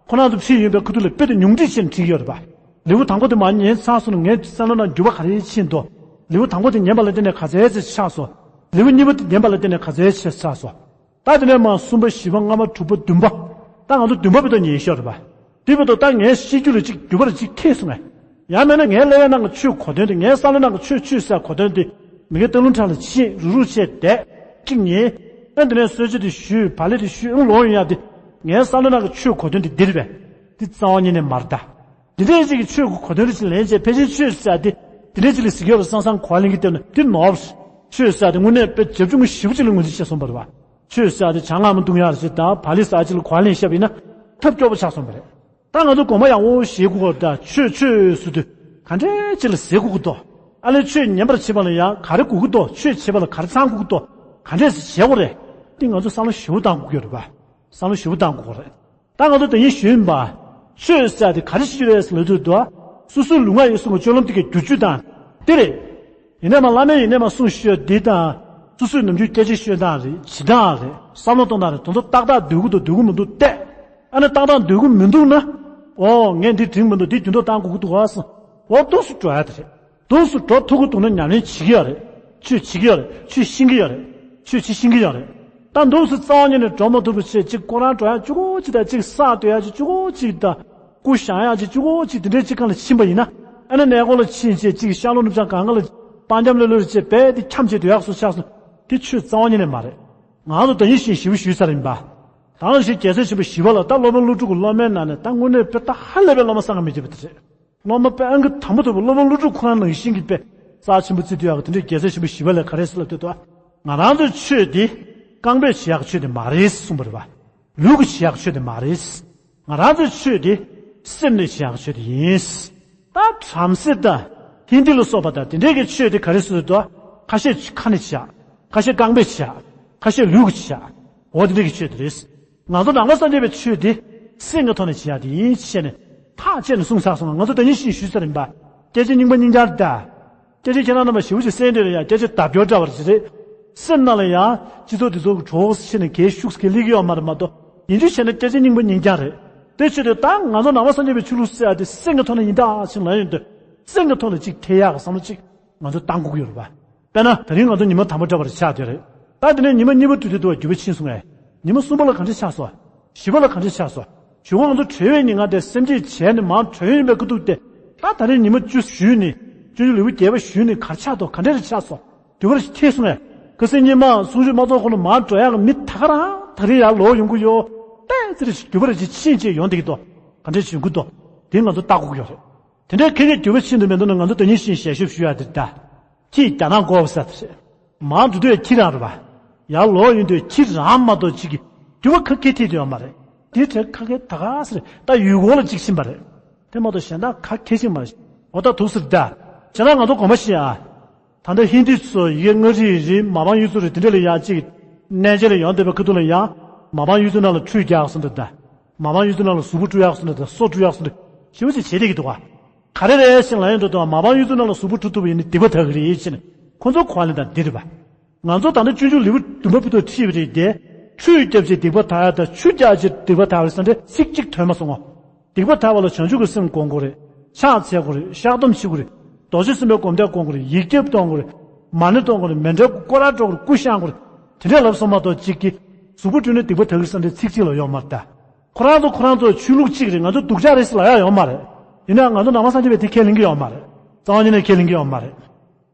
ཁོང་རྣམ་ཚོ་ཕྱིན་ཡོད་པའི་ཁ་ཐུག་ལ་དཔེ་དེ་ཉུང་འཕྲི་བྱས་ནས་ཁྲིད་ཀྱི་ཡོད་རེད་པ། ལེའུ་དང་པོ་དེ་མར་ཉན་ཚར་སོང་ན་ངའི་བསམ་བློ་ནང་འགྱུར་བ་ག་རེ་ཕྱིན་འདུག་ལེའུ་དང་པོ་དེ་ཉན་པ་ལ་བརྟེན་ནས་ག་ཚོད་ཅིག་ཆགས་སོང་། ལེའུ་གཉིས་པ་དེ་ཉན་པ་ལ་བརྟེན་ནས་ག་ཚོད་ཅིག་ཆགས་སོང་། ད་དེ་ནས་མར་གསུམ་པ། བཞི་པ། ལྔ་པ། དྲུག་པ། བདུན་པ། ད་ང་ཚོ་བདུན་པ་བར་དུ་ཉན་ཤོག་རེད་པ། དེ་བར་དུ་ད་ངའི་ཤེས་རྒྱུད་ལ་ཅིག་འགྱུར་བ་རེ་ཅིག་ཐེབས་སོང་ངས། ཡང་མིན་ན་ངའི་ཀླད་པའི་ནང་གི་ཆོས་གོ་དོན་དེ། ངའི་བསམ་བློའི་ནང་གི་ཆོས་ཆོས་ཟེར་གོ་དོན་དེ། མི་དགེ་སྟག་ལུང་བྲག་ལ་ཕྱིན། རུག་རུག་བྱས་བསྡད། གཅིག་ཉིན། ཨ་འདི་ནས་གསོལ་ཇ་དེ་ཞུས། བག་ལེབ་དེ་ཞུས། ཨང་ལོག་ཡོང་ཡག་དེ། ངའི་བསམ་བློའི་ནང་གི་ཆོས་གོ་དོན་དེ་འདི་རེད་པས། འདི་རྩ་བ་ཉིད་ནས་མ་རེད་ད། འདི་འདྲའི་ཅིག་གི་ཆོས་ཀྱི་གོ་དོན་རེ་ཅིག་ལེན་བྱས། ཕལ་ཆེར་ཆོས་ཟེར་ཡག་དེ་འདི་འདྲའི་ཅིག་ལ་ཟེར་གྱི་ཡོད་རེད་བསམ་བསམ་གོ་བ་ལེན་གྱི་བསྡད་ན་འདི་ནོར་བ་རེད། ཆོས་ཟེར་ཡག་དེ་དངོས་གནས་དཔེ་རྒྱབ་ལྗོངས་ཞེ་པོ་ཅིག་ལ་ངོས་འཛིན་བྱས་སོང་བ་རེད་པ། ཆོས་ཟེར་ཡག་དེ་ཇ་མངར་མོ་འཐུང་ཡག་རེ་ཅིག་དང་། བག་ལེབ་ཟ་ཡག་ཅིག་ལ་གོ་བ་ལེན་བཞག་པ་ཡིན་ན་ཐབས་སྐྱོ་པོ་ཆགས་སོང་བ་རེད། ད་ང་ཚོ་དགོངས་པ་ཡག་པོ་བཞེས་དགོས་ཀྱི་རེད་ད། ཆོས་ཆོས་ཟེར་དུས་ག་འདྲའི་ཅིག་ལ་ཟེར་དགོས་ཀྱི་འདུག་ཨ་ལས་ཆོས་ཉན་པར་བྱེད་པ་ལ་ཡང་ག་རེ་དགོས་ཀྱི་འདུག་ཆོས་བྱེད་པ་ལ་ག་རེ་ཚང་དགོས་ཀྱི་འདུག་ག་འདྲས་བྱེད་དགོས་རེད། འདི་ང་ཚོ་བསམ་བློ་ཞེ་པོ་བཏང་དགོས་ཀྱི་རེད་པ། བསམ་བློ་ཞེ་པོ་བཏང་དགོས་ཀྱི་རེད། ད་ང་ཚོ་དེ་ཉིད་ཞུས་ཡིན་པ། ཆོས་ཟེར་ཡག་དེ་ག་རེ་ཞིག་རེད་ཟེར་ལབ་དུས་འདུག་སོ་སོའི་ལུས་ངག་ཡིད་གསུམ་གྱི་སྤྱོད་ལམ་དེ་གའི་བསྒྱུར་བཅོས་དང་དེ་རེད། ཡིན་ནའི་མ་བླ་མས་ཡིན་ནའི་མ་གསུངས་ཤོད་འདི་དང་། སོ་སོས་ནམ་རྒྱུན་སྐད་ཆ་ཤོད་སྟངས་རེད། བྱེད་སྟངས་རེད། བསམ་བློ་གཏོང་སྟངས་རེད། དེ་ཚོ་ཏག་ཏག་འདོད་ཀྱི་འདུག་འདོད་ཀྱི་མི་འདུག་བལྟས། ཨ་ནི་ཏག་ཏག་འདོད་ཀྱི་མི་འདུག་ན། འོ་ངས་འདི་འགྲིག་མི་འདུག་འདི་རྒྱུ་ནོར་བཏང་དགོས་ཀྱི་འདུག་ག་ཟེར། འོ་འདུག་སེ་འགྲོ་ཡག་དེ་རེད། འདུག་སེ་འགྲོ་ཐུབ་ཀྱི་འདུག་ན་ཉམས་ལེན་བྱེད་ཀྱི་ཡོད་རེད། ཆོས་བྱེད་ཀྱི་ཡོད་རེད། ཆོས་ཤེས་ཀྱི་ཡོད་རེད། ཆོས་བྱེད་ཤེས་ཀྱི་ཡོད་རེད། ད་འདུག་སེ་རྩ་བ་ཉིད་ནས་འགྲོ་མ་ཐུབ་པ་བྱས། གཅིག་ཁོ་རང་འགྲོ་ཡག་གཅིག་པོ་གཅིག་དང་། གཅིག་ས་སྡོད་ཡག་གཅིག་པོ་གཅིག་དང་། སྐུ་བཞེངས་ཡག་གཅིག་པོ་གཅིག་དེ་འདྲའི་གཅིག་སྒང་ལ་ཕྱིན་པ་ཡིན་ན། ཨ་ནི་གནས་སྐོར་ལ་ཕྱིན་བྱས། གཅིག་ཤར་ལྷོ་ནུབ་བྱང་གང་ག་ལ་སྤང་འཁྱམས་ལྷོད་ལྷོད་བྱས་རྦད་དེ་འཁྱམས་བྱས་སྡོད་ཡག་བཟོ་ཆགས་སོང་། དེ་ཆོས་རྩ་བ་ཉིད་ནས་མ་རེད། ང་ཚོ་ད་ཡིན་ཞིང་ཞིབ་པོ་ཞུས་ཚར་ཡིན་པ། ད་ག་ནང་བཞིན་རྒྱལ་སྲས་ཆེན་པོ་ཞི་བ་ལྷ། ད་སློབ་དཔོན་ཀླུ་སྒྲུབ་ཀྱི་སློབ་མའི་ནང་ནས་ད་དངོས་གནས་དཔེ་ད་ཧ་ལས་པའི་སློབ་མ་བསམ་གྱིས་མི་ཁྱབ་པ་དེ་རེད། སློབ་མ་དཔེ་ཨང་ཀི་དང་པོ་ཐོབ་པའི་སློབ་དཔོན་ཀླུ་སྒྲུབ་ཁོ་རང་ནང་བཞིན་གྱི་དཔེ་རྩ་ཆེན་པོ་བརྩི་སྡོད་ཡག་གི། དེ་འདྲའི་རྒྱལ་སྲས་ཆེན་པོ་ཞི་བ་ལྷས་ག་རེ་ཟེར་ལབ་དུས། ད་ང་རང་ཚོའི་ཆོས་འདི་རྐང་པས་བྱེད་ཡག་ཆོས་དེ་མ་རེད་གསུངས་པ་རེད་པ། ལུས་ཀྱིས་བྱེད་ཡག་ཆོས་དེ་མ་རེད། ང་རང་ཚོའི་ཆོས་དེ་སེམས་ནས་བྱེད་ཡག་ཆོས་དེ་ཡིན། ད་བྲམ་ཟེ་དང་ཧིན་དི་ལ་སོགས་པ་དང་དེ་འདྲའི་གི་ཆོས་དེ་ག་རེ་ཟེར་དུས། ཁ་ཤས་ཁ་ནས་བྱེད་ཡག་ཁ་ཤས་རྐང་པས་བྱེད་ཡག་ཁ་ཤས་ལུས་ཀྱིས་བྱེད་ཡག་འོ་དེ་འདྲའི་གི་ཆོས་དེ་རེད། ང་ཚོ་ནང་པ་སངས་རྒྱས་པའི་ཆོས་དེ་སེམས་ཀྱི་ཐོག་ནས་བྱེད་ཡག་དེ་ཡིན་ཞེས་ནས་ཐག་བཅད་ནས་གསུངས་ཚར་སོང་། ང་ཚོ་ད་ཡིན་ཞིང་ཞུས་ཚར་ཡིན་པ། སྐྱེ་མཆེད་གཉིས་པོ་གཉིས་ཀ་རེད་ད། སྐྱེ་མཆེད་ཁྱེད་རང་རྣམ་པ་ཞེ་པོ་ཅིག་གསན་དུས་ལ་ཡང་སྐྱེ་མཆེད་བརྡབ་སྐྱོར་འདྲ་བ་ཞིག་རེད། སེམས་ནང་ལ་ཡང་སྤྱི་ཚོགས་འདི་ཚོ་གི་གྲོགས་ཟེར་ནས་གལ་ཤུགས་གལ་སླེབས་ཀྱི་ཡོད་མ་རེད་མ་གཏོགས། ཡིན་རྒྱུ་བྱས་ན་སྐྱེ་མཆེད་གཉིས་པོ་གཉིས་ཀ་རེད། དེ་ཆོས་དེ་ད་ང་ཚོ་ནང་པ་སངས་རྒྱས་པའི་ཆོས་ལུགས་ཟེར་ཡག་དེ་སེམས་ཀྱི་ཐོག་ནས་ཡིན་ད་ཅིག་ལབ་ཡོང་དུས། སེམས་ཀྱི་ཐོག་ནས་ཅིག་ཐེ་ཡག་གི་བསམ་བློ་ཅིག་ང་ཚོ་བཏང་དགོས་ཀྱི་ཡོད་རེད་པ། དཔེར་ན་དེ་རིང་ང་ཚོ་ཉི་མ་དང་པོ་འདྲ་བ་རེ་ཆགས་བསྡད་རེད། ད་དེ་ནས་ཉི་མ་གཉིས་པ་དུས་དེ་དུ་བ་འགྱུར་བ་ཕྱིན་སོང་ངས། ཉི་མ་གསུམ་པ་ལ་ག་འདྲ་ཆགས་སོང་། བཞི་པ་ལ་ག་འདྲ་ཆགས་སོང་། བཞི་པ་ང་ཚོ་གྲོལ་བའི་ཉིན་ང་དེ་སེམས་བསྐྱེད་བྱས་ནས་མར་གྲོལ་ཡོང་བའི་ཁ་ཐུག་དེ། ད་ད་རེས་ཉི་མ་བཅུ་ཞུས་ནས། སྤྱོད་འཇུག་ལེའུ་བརྒྱད་པ་ཞུས་ནས་ག་རེ་ཆགས་འདུག་ག་འདྲ་རེ་ཆགས་སོང་། འགྱུར་བ་རེ་ཞིག་ཐེབས་སོང་ངས། ཁ་སང་ཉི་མ་གསུང་ཆོས་མ་ཚོགས་གོང་ལ་མར་འགྲོ་ཡག་གི་མི་ད་ག་རང་ད་རེས་ཡར་ལོག་ཡོང་གི་ཡོད། ཏོག་ཙམ་རེ་ཞིག་འགྱུར་བ་རེ་ཞིག་ཕྱིན་བྱས་ཡོང་བསྡད་ཀྱི་འདུག་ག་འདྲ་ཞིག་ཡོང་གི་འདུག་དེ་ང་ཚོ་བལྟ་དགོས་ཀྱི་ཡོད་རེད། དེ་འདྲའི་ཁེ་ཁེ་འགྱུར་བ་ཕྱིན་དུ་མེད་འདུག་ན། ང་ཚོ་དོན་སྙིང་ཞིག་ཞལ་ཤུབས་ཞུ་ཡག་དེ་ད། ཁྱི་རྒྱ་ནག་འགོག་ས་དེ་རེད། མར་འགྲོ་དུས་ཁྱི་རང་རེད་པ། ཡར་ལོག་ཡོང་དུས་ཁྱི་རང་མ་གཏོགས་ཅིག་གི་འགྱུར་བ་ཁ་ཁེ་ཐེབས་དུ་ཡོད་མ་རེད། དེ་དྲན་ཁ་ཁེ་ད་ག་ས་རེད། ད་ཡུལ་སྐོར་ལ་ཅིག་ཕྱིན་པ་རེད། དེ་མ་གཏོགས་གཞན་དག་ཁ་ཁེ་ཅིག་མ་རེད། འོ་ད་འདུག་སེ་རེད་ད། བྱས་ན་ང་ཚོ་དགོངས་པ་བཞེས་ཨ། ད་ལྟ་ཧིན་དི་ཚོ་ཡི་གེ་མངའ་རིས་རེད། མ་འབངས་གཡུ་མཚོ་རེད། དེ་འདྲ་ལ་ཡག་ཅིག་གནས་མཇལ་ལ་ཡོང་བསྡད་པའི་ཁ་ཐུག་ལ་ཡང་། མ་འབངས་གཡུ་མཚོའི་ནང་ལ་ཁྲུས་རྒྱག་གསུངས་འདུག་ད། མ་འབངས་གཡུ་མཚོའི་ནང་ལ་གཟུགས་པོ་བཀྲུ་ཡག་གསུངས་འདུག་ད། སོ་བཀྲུ་ཡག་གསུངས་འདུག་ཞེ་པོ་ཅིག་བྱེད་བསྡད་ཀྱི་འདུག་ག་ག་རེ་རེད་ཞེས་ལབ་ཡོང་དུས། མ་འབངས་གཡུ་མཚོའི་ནང་ལ་གཟུགས་པོ་བཀྲུ་ཐུབ་པ་ཡིན་ན་སྡིག་པ་དག་གི་རེད་ཅེས་ནས། ཁོ་ཚོའི་གོ་བ་ལེན་སྟངས་འདི་རེད་པ། ང་ཚོ་ད་ལྟ་སྤྱོད་འཇུག་ལེའུ་བདུན་པ་བར་དུ་ཁྲིད་པ་རེད་དེ། ཁྲུས་བརྒྱབ་བྱས་སྡིག་པ་དག་ཡག་དང་། ཆུ་བརྒྱབ་བྱས་སྡིག་པ་དག་པ་རེད་ཟེར་འདྲ་ཚིག་གཅིག་ཐོན་མ་སོང་ངོ་། སྡིག་པ་དག་པ་ལ་བྱང་ཆུབ་ཀྱི་སེམས་སྒོམ་དགོས་རེད། ཕྱག་འཚལ་དགོས་རེད། བཤགས་སྡོམ་བྱེད་དགོས་རེད། རྡོ་རྗེ་སེམས་དཔའི་སྒོམ་བཟླས་སྒོམ་དགོས་རེད། ཡིག་བརྒྱ་འདོན་དགོས་རེད། མ་ཎི་འདོན་དགོས་རེད། མཎྜལ་སྐོར་ར་འགྲོ་དགོས་རེད། སྐུ་བཤམས་དགོས་རེད། དེ་འདྲ་ལབ་སོང་མ་གཏོགས། གཅིག་གིས་གཟུགས་པོ་བཀྲུས་ན་སྡིག་པ་དག་གི་རེད་ཟེར་འདྲ་ཚིག་གཅིག་ལ་ཡོད་མ་རེད་ད། ཁོ་རང་ཚོ་ཁོ་རང་ཚོ་ཆོས་ལུགས་གཅིག་རེད། ང་ཚོ་སྡུག་ཅག་རེད་ཟེར་ལབ་ཡག་ཡོད་མ་རེད། ཡིན་ནའང་ང་ཚོ་ནང་པ་སངས་རྒྱས་པས་དེ་ཁས་ལེན་གྱི་ཡོད་མ་རེད། རྩ་བ་ཉིད་ནས་ཁས་ལེན་གྱི་ཡོད་མ་རེད། བྱས་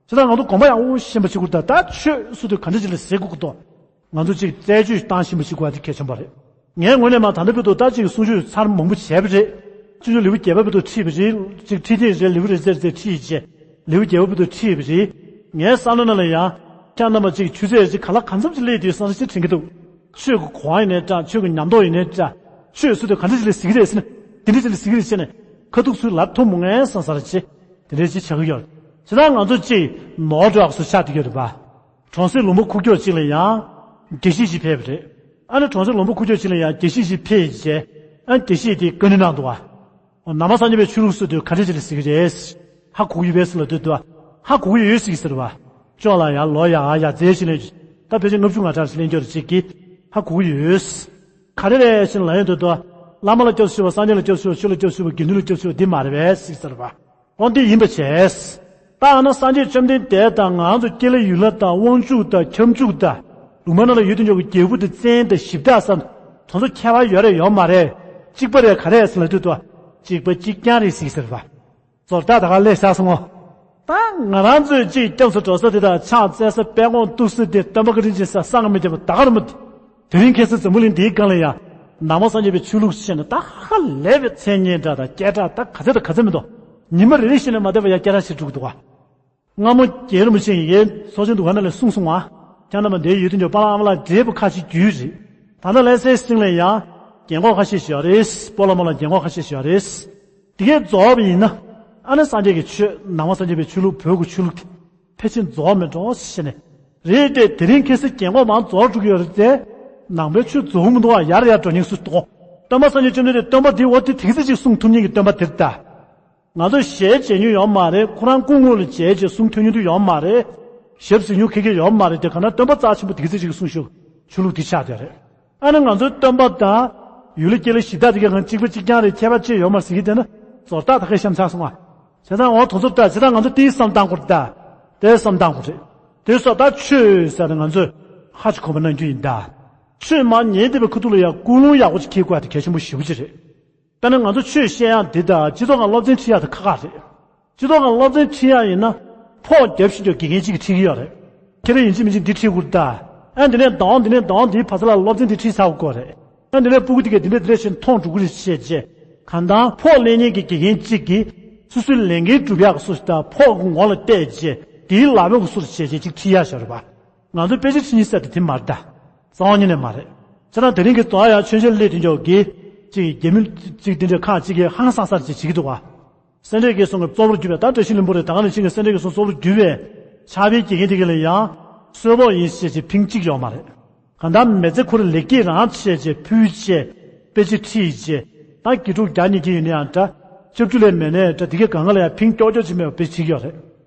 ཙང་ང་ཚོ་དགོངས་པ་ཡག་པོ་ཞེན་པ་བྱེད་དགོས་རེད་ད། ད་ཆོས་ཟེར་དུས་ག་འདྲ་ཅིག་ལ་ཟེར་དགོས་ཀྱི་འདུག་ང་ཚོ་གཅིག་རྩད་གཅོད་བཏང་ཞེན་པ་བྱེད་དགོས་པ་དེ་གལ་ཆེན་པོ་རེད། ངའི་ངོས་ནས་མར་ད་ལྟ་བར་དུ་ད་ཅིག་གསུང་ཆོས་ཚར་མང་པོ་བྱས་པ་རེད། སྤྱོད་འཇུག་ལེའུ་བརྒྱད་པ་བར་དུ་ཁྲིད་པ་རེད། ཅིག་ཁྲིད་ཐེངས་རེ་རེ་ལེའུ་རེ་རེ་རེ་ཁྲིད་བྱས། ལེའུ་བརྒྱད་པ་བར་དུ་ཁྲིད་པ་རེད། ངའི་བསམ་བློ་ནང་ལ་ཡང་། ཁྱེད་རྣམ་པ་ཅིག་ཆུ་ཚོད་ཅིག་ག་ལ་གང་འཚམ་ཅིག་སླེབས་དུས་བསམ་བློ་ཅིག་དྲན་གྱི་འདུག་ཆོས་ཀྱི་གོ་བ་ཡིན་ནའི་འདྲ། ཆོས་ཀྱི་ཉམས་རྟོགས་ཡིན་ནའི་འདྲ། ཆོས་ཟེར་དུས་ག་འདྲ་ཅིག་ལ་ཟེར་གྱི་རེད་ཟེར་ནས། དེ་འདྲ་ཅིག་ལ་ཟེར་གྱི་རེད་ཟེར་ནས། ཁ་ཐུག་ཚུར་ལབ་ཐུབ་མི་ངན་བསམ་ས་རེད་ཅེས། དེ་འདྲ་ཅིག་ཆགས་ཀྱི་ཡོད་རེད། བྱས་ཙང་ང་ཚོ་ཅིག་ནོར་འགྲོ་ཡག་བཟོ་ཆགས་བསྡད་ཀྱི་ཡོད་རེད་པ། གྲོང་གསེབ་ལུང་པ་ཁུག་ཀྱོག་ཅིག་ལ་ཡང་། དགེ་བཤེས་ཤིག་ཕེབས་པ་རེད། ཨ་ནི་གྲོང་གསེབ་ལུང་པ་ཁུག་ཀྱོག་ཅིག་ལ་ཡང་དགེ་བཤེས་ཤིག་ཕེབས་རྗེས། ཨ་ནི་དགེ་བཤེས་དེས་བཀའ་འདྲི་གནང་འདུག་ག་ནང་པ་སངས་རྒྱས་པའི་ཆོས་ལུགས་ཟེར་དུས་ག་འདྲ་ཅིག་ལ་ཟེར་གྱི་རེད། ཧ་གོ་གི་ཡོད་པས་ཟེར་ལབ་དུས། ཧ་གོ་གི་ཡོད་ཟེར་གྱི་ཟེར་བ། ཅོག་ལ་ཡར་ལོག་ཡར་ཡར་རྩེ་ཞིག་ལེན། ད་ཕལ་ཆེར་ལྔ་བཅུ་ང་གྲངས་ཤིག་ལེན་རྒྱུ་རེད། ཅིག་གིས་ཧ་གོ་གི་ཡོད། ག་རེ་རེད་ཟེར་ལབ་ཡོང་དུས། བླ་མ་ལ་སྐྱབས་སུ་མཆིའོ། སངས་རྒྱས་ལ་སྐྱབས་སུ་མཆིའོ། ཆོས་ལ་སྐྱབས་སུ་མཆིའོ། དགེ་འདུན་ལ་སྐྱབས་སུ་མཆིའོ། འདི་མ་རེད་པས་ཟེར་གྱི་ཟེར་བ། འོ་འདི་ཡིན་པ་བྱས། ད་ཨ་ན་སངས་རྒྱས་བཅོམ་ལྡན་འདས་དང་། ང་ཚོ་སྐྱེ་ལེ་ཡུལ་ལྷ་དང་། དབང་ཕྱུག་དང་། ཁྱབ་འཇུག་དང་། ལུང་པ་ནང་ལ་ཡོད་དུས་ཀྱང་རྒྱལ་པོ་དང་བཙན་དང་གཞི་བདག་ཟེར། དེ་ཚོ་ཁྱད་པར་ཡོད་རེད་ཡོད་མ་རེད། གཅིག་པ་རེད། ག་རེ་ཟེར་ལབ་དུས། གཅིག་པ་གཅིག་རྐྱང་རེད་ཟེར་གྱི་ཟེར་བ། ཛོར་ཏག་ཏག་ག་ལས་བཞག་སོང་ངོ་། ད་ང་རང་ཚོས་ཅིག་སྐྱབས་སུ་འགྲོ་ས་དེ་དང་། ཕྱག་འཚལ་ས། དཔལ་དགོངས་གཏུག་ས་དེ། སྟོན་པ་བཀའ་དྲིན་ཅན་ཟེར་བསམ་གྱིས་མི་ཁྱབ་པ་ད་ག་རེད་མོ། དེ་རིང་ཁ་སང་འཛམ་བུ་གླིང་འདིའི་སྒང་ལ་ཡང་ནང་པ་སངས་རྒྱས་པའི་ཆོས་ལུགས་ཟེར་ནས་ད་ཧ་ལས་པའི་མཚན་སྙན་གྲགས་དང་སྐད་གྲགས་ད་ག་ཚད་དང་ག་ཚད་མི་འདུག་ཉི་མ་རེ་རེ་བཞིན་ནས་མ་བསྡད་པ་ཡང་སྐད་གྲགས་ཆེ་འགྲོ་གི་འདུག་ག་སྔ་མོ་རྒྱལ་རིན་པོ་ཆེ་ཡི་གེ་ཚོགས་ཆེན་འདུ་ཁང་ནང་ལ་གསུངས་སོང་ང་། ཁྱེད་རྣམ་པ་འདིར་ཡོད་དུས་ཀྱང་། པཱ་ལགས་ཨ་མ་ལགས་བགྲེས་པོ་ཁ་ཤས་རྒྱུས་རེད། ད་ལྟ་ལྷ་སའི་སྟེང་ལ་ཡང་རྒན་གོག་ཁ་ཤས་ཤིག་ཡོད་རེད། སྤོ་ལགས་རྨོ་ལགས་རྒན་གོག་ཁ་ཤས་ཤིག་ཡོད་རེད། དེ་གས་རྫོགས་པ་ཡིན་ན། ཨ་ནི་སངས་རྒྱས་ཀྱི་ཆོས། ནང་པ་སངས་རྒྱས་པའི་ཆོས་ལུགས། བོད་ཀྱི་ཆོས་ལུགས་དེ་ཕལ་ཆེར་རྫོགས་མེད་འགྲོ་ཞེས་ནས། རེད་དེ། དེ་རིང་ཁ་སང་རྒན་གོག་མང་རྫོགས་འགྲོ་གི་ཡོད་རེད་དེ། ནང་པའི་ཆོས་རྫོགས་མི་འདུག་ག་ཡར་ཡར་འགྲོ་ཉེན་སུ་འདུག་སྟོན་པ་སངས་རྒྱས་བཅོམ་ལྡན་འདས་སྟོན་པ་འདི་འོ་དེ་དེ་ཙམ་ཅིག་གསུང་ཐུབ་མཁན་གྱི་སྟོན་པ་དེ་རེད་ད། ང་ཚོ་ཞལ་མཇལ་མྱོང་ཡོད་མ་རེད། ཁོ་རང་སྐུ་དངོས་ལ་མཇལ་བྱས་གསུང་ཐོས་མྱོང་དུ་ཡོད་མ་རེད། ཞབས་གཟིགས་མྱོང་ཁེ་ཁེ་ཡོད་མ་རེད་དེ། ག་ན་སྟོན་པ་རྩ་ཆེན་པོ་དེ་ཙམ་ཅིག་གསུང་ཤོག་ཆོས་ལུགས་དེ་ཆགས་བསྡད་རེད། ཨ་ནི་ང་ཚོའི་སྟོན་པ་དང་ཡུལ་ལྷ་སྐྱེ་ལྷ་གཞི་བདག་དེ་ག་གང་གཅིག་པ་གཅིག་རྐྱང་རེད། ཁྱད་པར་ཅི་ཡོད་མ་རེད་ཟེར་གྱི་བསྡད་ན། ཛོར་ཏག་ཏག་གི་བཤམས་ཚར་སོང་ང་། བྱས་ཙང་འོ་དེ་ཚོ་ད་བྱས་ཙང་ང་ཚོ་དེའི་བསམ་སྟངས་སྐོར་ད། དེའི་བསམ་སྟངས་སྐོར་རེད། དེ་སོགས་ད་ཆོས་ཟེར་ན་ང་ཚོས་ཧ་ཅང་གོ་བ་གནང་རྒྱུ་ཡིན་ད། ཆོས་མ་ཉན་བསྡད་པའི་ཁུ་ཐུག་ལ་ཡང་ཀུན་སློང་ཡག་པོ་ཅིག་འཁྱེར་དགོས་ཡག་དེ་གལ་ཆེན་པོ་ཞེ་པོ་ཅིག་རེད། དཔེར་ན་ང་ཚོ་ཆོས་བཤད་ཡག་འདི་དང་སྤྱི་ཚོགས་ཁག་སློབ་ཚན་ཁྲིད་ཡག་དེ་ཁག་ཁག་རེད། སྤྱི་ཚོགས་ཁག་སློབ་ཚན་ཁྲིད་ཡག་ཡིན་ན། ཕོགས་རྒྱབ་བཞིན་དུ་དགེ་རྒན་གཅིག་གིས་ཁྲིད་ཀྱི་ཡོད་རེད། ཁྱེད་རང་ཡིན་གཅིག་མིན་གཅིག་འདི་ཁྲིད་དགོས་རེད་ད། ཨ་འདི་ནས་ཟླ་བ་འདི་ནས་ཟླ་བ་འདིའི་བར་མཚམས་ལ་སློབ་ཚན་འདི་ཁྲིད་ཚར་དགོས་རེད། ཨ་འདི་ནས་སྤུ་གུ་དེ་གས་འདི་འདྲས་འདི་འདྲས་བྱས་ནས་མཐོང་འགྲོ་གི་རེད་བཤད་རྗེས། གང་ལྟར་ཕོགས་ལེན་མཁན་གྱི་དགེ་རྒན་གཅིག་གིས་སོ་སོའི་ལས་འགན་སྒྲུབ་ཡག་གི་སོ་སོ་ད་ཕོགས་ཀྱི་ངོ་ལ་བལྟས་རྗེས་དེའི་ལག་མོ་གི་སོ་སོ་བྱས་རྗེས་གཅིག་ཁྲིད་ཡག་བྱ་རེད་པ། ང་ཚོ་དཔེ་ཆ་ཁྲིད་མཁན་ཟེར་དེ་དེ་མ་རེད་ད། རྩ་བ་ཉིད་ནས་མ་རེད། ཁྱེད་རང་དེ་རིང་གི་དོ་ཡང་མཆོད་མཇལ་སླེབས་དུས་འཇོག་གི་ཅིག་རྒྱ་མི་ཅིག་དེ་འདྲའི་ཁག་ཅིག་གིས་ཧང་སང་སང་ཅིག་བྱེད་ཀྱི་འདུག་བ། སེ་འབྲས་དགེ་གསུམ་གྱི་གཙོ་བོར་གྱུར་པའི་ད་བཀྲ་ཤིས་ལྷུན་པོ་རེད། ད་ག་ནང་བཞིན་གྱི་སེ་འབྲས་དགེ་གསུམ་གཙོ་བོར་གྱུར་པའི་ཕྱག་དཔེའི་དགེ་རྒན་དེ་ག་ལ་ཡང་གསོལ་ཕོགས་ཡིན་ཞེས་ཀྱི་ཕིང་གཅིག་ཡོད་མ་རེད། གང་ལྟར་མི་ཚེ་ཁོ་རང་ལེགས་སྐྱེས་རང་བྱས་རྗེས་ཕུལ་རྗེས་དཔེ་ཆ་ཁྲིད་རྗེས་ད་དགེ་ཕྲུག་བརྒྱ་ཉིས་བརྒྱ་ཡོད་ན་ཡང་འདྲ། ལྕགས་ཀྱུ་ལས་མེད་ན་ཡང་འདྲ། དེ་གའི་སྒང་ག་ལ་ཡང་ཕིང་ཀྱོག་ཀྱོག་ཅིག་མེད་པ་དཔེ་ཁྲིད་ཀྱི་ཡོད་རེད།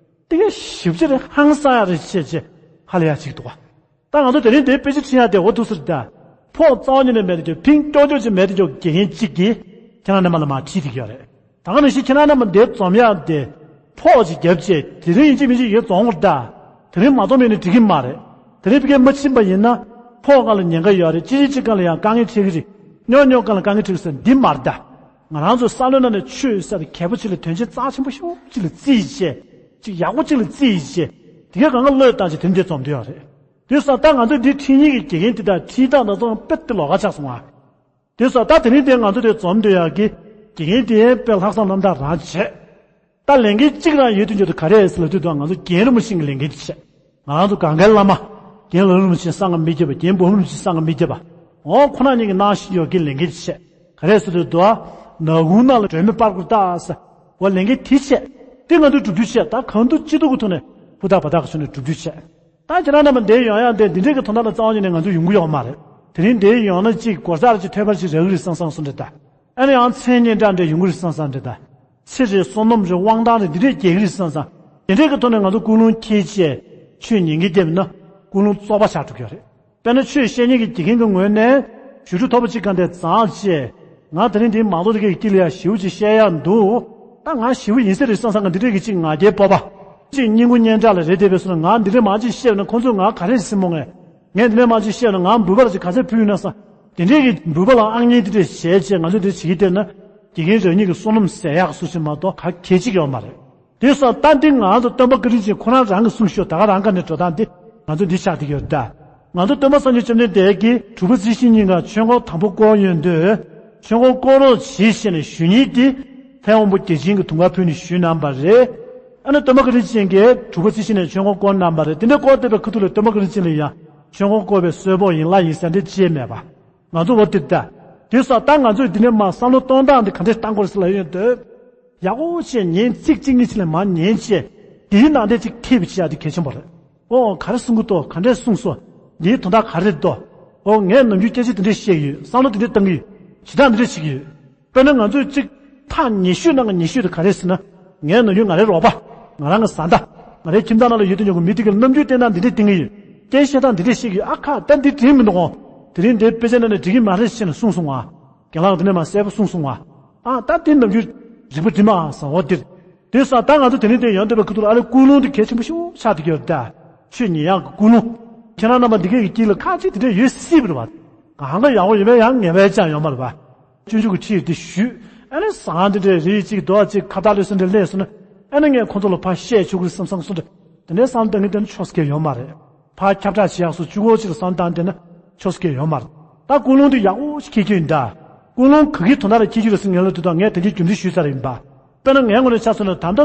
དེ་གའི་ཞིབ་ཆ་རེད། ཧང་སང་ཡག་རེད་བྱས་རྗེས་ཧ་ལས་ཡག་ཅིག་འདུག་བ། ད་ང་ཚོ་དེ་རིང་འདིར་དཔེ་ཆ་ཁྲིད་ཡག་དེ་འོ་འདུག་ཟེར་ད། ཕོགས་རྩ་བ་ཉིད་ནས་མེད་དེ་ཁྱོད་ཕིང་ཀྱོག་ཀྱོག་ཅིག་མེད་དེ་ཁྱོད་དགེ་རྒན་གཅིག་གིས་ཁྱེད་རང་རྣམ་པ་ལ་མར་ཁྲིད་བསྡད་ཀྱི་ཡོད་རེད། ད་ག་ནང་བཞིན་ཁྱེད་རང་རྣམ་པ་འདིར་འཛོམས་ཡག་དེ་ཕོགས་ཅིག་བརྒྱབ་བྱས་དེ་རིང་ཡིན་གཅིག་མིན་གཅིག་ཡོད་འཛོམས་དགོས་རེད་ད། དེ་རིང་མ་འཛོམས་ཡོད་ན་འགྲིག་གི་མ་རེད། དེ་རིང་ཕ་གིར་མ་ཕྱིན་པ་ཡིན་ན་ཕོགས་སྒང་ལ་ཉེན་ཁ་ཡོད་རེད། གཅིག་གཅིག་གཅིག་སྒང་ལ་ཡང་དཀའ་ངལ་འཕྲད་ཀྱི་རེད། རྙོག་རྙོག་སྒང་ལ་དཀའ་ངལ་འཕྲད་ཀྱི་ཟེར་འདི་མ་རེད་ད། ང་རང་ཚོ་བསམ་བློའི་ནང་ནས་ཆོས་ཟེར་དེ་གལ་པོ་ཆེ་ལ་དོན་ཆེན་རྩ་ཆེན་པོ་ཤོས་ཅིག་ལ་བརྩིས་བྱས། ཅིག་ཡག་པོ་ཅིག་ལ་བརྩིས་བྱས། དེ་གའི་སྒང་ག་བློས་བཏང་བྱས་དེ་འདྲ་འཛོམས་བསྡད་ཡོད་རེད། དེ་སོང་ཙང་ད་ང་ཚོས་འདི་ཁྲིད་མཁན་གྱི་དགེ་རྒན་དེ་དང་ཁྲིད་སྟངས་དང་ཚང་དཔེ་དེ་ལོགས་ཀ་ཆགས་སོང་ང་། དེ་སོང་ཙང་ད་དེ་རིང་དེ་ང་ཚོ་དེ་འཛོམས་སྡོད་ཡག་གི་དགེ་རྒན་དེ་དཔེ་ལྷག་བསམ་རྣམ་དག་རང་བྱས། ད་ལས་འགན་གཅིག་རང་ཡོད་དུས་འཇོག་ཏུ་ག་རེ་ཟེར་ལབ་དུས་དང་ང་ཚོ་རྒན་རིན་པོ་ཆེ་གི་ལས་འགན་དེ་བྱས། ང་རང་ཚོ་གངས་དཀར་བླ་མ། རྒན་ལགས་རིན་པོ་ཆེ་གསང་སྔགས་མི་རྒྱབ་པ། རྒན་འབུམ་རིན་པོ་ཆེ་གསང་སྔགས་མི་རྒྱབ་པ། འོ་ཁོ་རང་གཉིས་ཀྱི་གནང་བཞིན་ཡོད་ཀྱི་ལས་འགན་དེ་བྱས། ག་རེ་ཟེར་དུས་དུ། ནག་ཁུང་ནང་ལ་སྒྲོན་མེ་སྤར་དགོས་ད་ཟེར། འོ་ལས་འགན་དེ་བྱས། དེ་ང་ཚོས་སྒྲུབ་རྒྱུ་བྱས། ད་གང་ཐུབ་ཅི་ཐུབ་ཀྱི་ཐོག་ནས་ཧུར་ཐག་འབད་ཐག་གི་ཐོག་ནས་སྒྲུབ་རྒྱུ་བྱས། ད་ཁྱེད་རང་རྣམ་པ་འདིར་ཡོང་ཡག་དེ་འདི་འདྲའི་གི་དོན་དག་ལ་རྩ་བ་ཉིད་ནས་ང་ཚོ་ཡོང་གི་ཡོད་མ་རེད། དེ་རིང་འདིར་ཡོང་ན་ཅིག་སྒོར་རྩར་ཅིག་ཐོལ་པ་ཅིག་རག་གི་རེད་བསམ་བསམ་སོང་འདྲ་ད། ཨ་ནི་ཡང་མཚན་སྙན་གྲགས་འདྲ་ཡོང་གི་རེད་བསམ་བསམ་འདྲ་ད། ཚེ་རེད། བསོད་ནམས་རེད། དབང་ཐང་རེད། འདི་འདྲས་རྒྱག་གི་རེད་བསམ་བསམ། དེ་འདྲས་ཀྱི་ཐོག་ནས་ང་ཚོ་ཀུན་སློང་འཁྱེར་བྱས་ཆོས་ཉན་གྱི་བསྡད་ན་ཀུན་སློང་བཙོག་པ་ཆགས་འགྲོ་གི་ཡོད་རེད། དཔེར་ན་ཆོས་བཤད་མཁན་གྱི་དགེ་རྒན་གྱི་ངོས་ནས་ཞུ་ཁྲི་མཐོ་པོ་གཅིག་ག་འདྲས་བརྫངས་བྱས། ང་དེ་རིང་འདིའི་མང་ཚོགས་དེ་གའི་དཀྱིལ་ལ་ཡང་ཞེ་པོ་ཅིག་བཤད་ཡག་འདུག་ད་ང་ཞེ་པོ་ཡིན་ས་རེད་བསམ་བསམ། ང་འདི་འདྲས་ཀྱི་ཅིག་ང་རྒྱལ་སྤོབས་པ། ཅིག་སྙིང་པོ་སྙན་གྲགས་ལ་རེ་བསྡད་པའི་སོ་ན། ང་འདི་འདྲས་མང་ཅིག་བཤད་ན་ཁོང་ཚོས་ང་ག་རེ་སེམས་མོ་ངས། ངས་འདི་འདྲས་མང་ཅིག་བཤད་ན་ང་འབུལ་བ་ལ་ཅིག་ག་ཚད་ཕུལ་ཡོད་ན་བསམ། དེ་འདྲས་ཀྱི་འབུལ་བ་ལ་ཨང་གཉིས་དེ་འདྲས་བྱས་བྱས་ང་ཚོས་འདི་བྱེད་ཀྱི་བསྡད་ན། དགེ་རྒན་རང་ཉིད་ཀྱི་བསོད་ནམས་ཟད་ཡག་སུ་ཞིག་མ་གཏོགས་ག་གལ་ཅིག་ཡོད་མ་རེད། དེ་སོང་ཙང་ད་འདི་ང་ཚོ་སྟོན་པ་བཀའ་དྲིན་ཅན་ཁོ་རང་རང་གི་གསུང་ཤོག་ད་ག་རང་ག་ནས་འགྲོ་སྟངས་འདི་ང་ཚོ་འདི་ཆགས་བསྡད་ཀྱི་ཡོད་ད། ང་ཚོ་སྟོན་པ་སངས་རྒྱས་བཅོམ་ལྡན་འདས་ཀྱིས་དྲུག་པ་རྩིབས་བཞི་སྙིང་གར་ཆོས་འཁོར་དང་པོ་བསྐོར་ཡོང་དུས། ཆོས་འཁོར་བསྐོར་རོགས་གྱིས་ཞེས་ནས་ཞུ་མཁན་དེ་ལྷའི་དབང་པོ་བརྒྱ་བྱིན་གྱིས་དུང་དཀར་ཕུལ་ནས་ཞུས་གནང་བ་རེད། ཨ་ནི་སྟོན་པ་བཀའ་དྲིན་ཅན་གྱིས་དྲུག་པ་རྩིབས་བཞི་ནས་ཆོས་འཁོར་བསྐོར་གནང་བ་རེད། དེ་འདྲ་བསྐོར་བསྡད་པའི་ཁ་ཐུག་ལ་སྟོན་པ་བཀའ་དྲིན་ཅན་ལ་ཡང་ཆོས་འཁོར་བསྐོར་བའི་གསོལ་ཕོགས་ཡིན་ལ་ཡིན་ཟེར་འདྲ་ཅིག་མེད་པ། ང་ཚོ་འོ་དེ་ལྟ། དེ་སོང་ཙང་ད་ང་ཚོས་འདི་ནས་མར་བསམ་བློ་གཏོང་སྟངས་འདི་ག་འདྲས་གཏང་དགོས་རེད་ཟེར་ལབ་ཡོང་དུས། ཡག་པོ་བྱས་ཉན། ཚིག་གཅིག་གཉིས་ཅིག་ལ་མར་ཉན་བྱས། དེའི་ནང་དེ་ཅིག་ཐེབས་བྱེད་ཡག་དེ་གལ་ཆེན་པོ་རེད། ཨོ་ག་རེ་གསུང་གི་འདུག་ག་འདྲས་གསུངས་སོང་། འདིའི་དོན་དག་ག་རེ་འདུག་ཨོ་ངས་ནམ་རྒྱུན་སྐད་ཆ་འདི་འདྲས་བཤད་ཀྱི་ཡོད། བསམ་བློ་འདི་འདྲས་གཏང་གི་ཡོད། བྱེད་སྟངས་འདི་འདྲས་བྱེད་ཀྱི་ཡོད། དཔེར་ན་ང་ཚོས་གཅིག་ཐག་ཉེ་ཤོས་ནང་གི་ཉེ་ཤོས་དེ་ག་རེ་ཟེར་ན། ངའི་ནམ་རྒྱུན་ང་རའི་རོགས་པ། ང་རང་གི་བཟའ་ཟླ། ང་རའི་ཁྱིམ་ཚང་ནང་ལ་ཡོད་དུས་ཀྱང་མི་དེ་གའི་རྣམ་འགྱུར་བསྟན་སྟངས་འདི་འདྲས་བསྟན་གྱི་ཡོད། སྐད་བཤད་སྟངས་འདི་འདྲས་བཤད་ཀྱི་ཡོད། ཨ་ཁ་ད་འདི་འགྲིག་མི་འདུག་གོ། དེ་རིང་འདིའི་དཔེ་ཆ་ནང་ནས་འགྲིག་གི་མ་རེད་ཟེར་ནས་གསུངས་སོང་ང་། རྒན་ལགས་འདི་ནས་མར་གསལ་པོ་གསུངས་སོང་ང་། ཨ་ད་འདི་ནམ་རྒྱུན་རིག་པ་འགྲིག་མ་སོང་འོ་འདིར། དེ་སོང་ད་ང་ཚོ་དེ་རིང་འདིར་ཡོང་བསྡད་པའི་ཁ་ཐུག་ལ་ཨ་ལེ་ཀུན་སློང་འདི་གལ་ཆེན་པོ་ཞིག་ཆགས་བསྡད་ཀྱི་ཡོད་རེད་ད། ཆོས་ཉན་ཡག་གི་ཀུན་སློང་། ཁྱེད་རང་རྣམ་པ་འདི་གའི་དཀྱིལ་ལ་ཁ་ཅིག་དེ་འདྲས་ཡོད་སྲིད་པ་རེད་བ། གང་ག་ཡག་པོ་ཡོད་པས་ཡང་ངེས་པ་ཅང་ཡོད་མ་རེད་བ། སྤྱོད་འཇུག་གི་ཁྲིད་དེ་ཞུས། ཨ་ནི་བཟང་དེ་འདྲས་རིགས་གཅིག་རྡོག་གཅིག་ཁ་བརྡ་ལས་སུ་འདྲ་སླེབས་སོང་ན། ཨ་ནི་ངས་ཁོང་ཚོ་ལ་ཕར་བཤད་ཆོག་གི་རེད་བསམ་བསམ་སོང་འདྲ། དེ་འདྲའི་བསམ་བཏང་གི་དེ་ནི་ཆོག་སྐད་ཡོད་མ་རེད། ཕར་ཁྱབ་བསྒྲགས་བྱེད་ཡག་སོ་གཅིག་པོ་གཅིག་ལ་བསམ་བཏང་དེ་ནི་ཆོག་སྐད་ཡོད་མ་རེད། ད་ཀུན་སློང་དེ་ཡག་པོ་ཞིག་འཁྱེར་རྒྱུ་ཡིན་ད། ཀུན་སློང་ག་གི་དོན་དག་ལ་འཁྱེར་རྒྱུ་རེད་ཟེར་ངས་ལབ་དུས་ད་ངས་དེ་གའི་རྒྱུ་མཚན་ཞུས་ཚར་ཡིན་པ། དཔེར་ན་ངའི་ངོས་ནས་ཆ་མཚོན་ན་ད་ལྟ།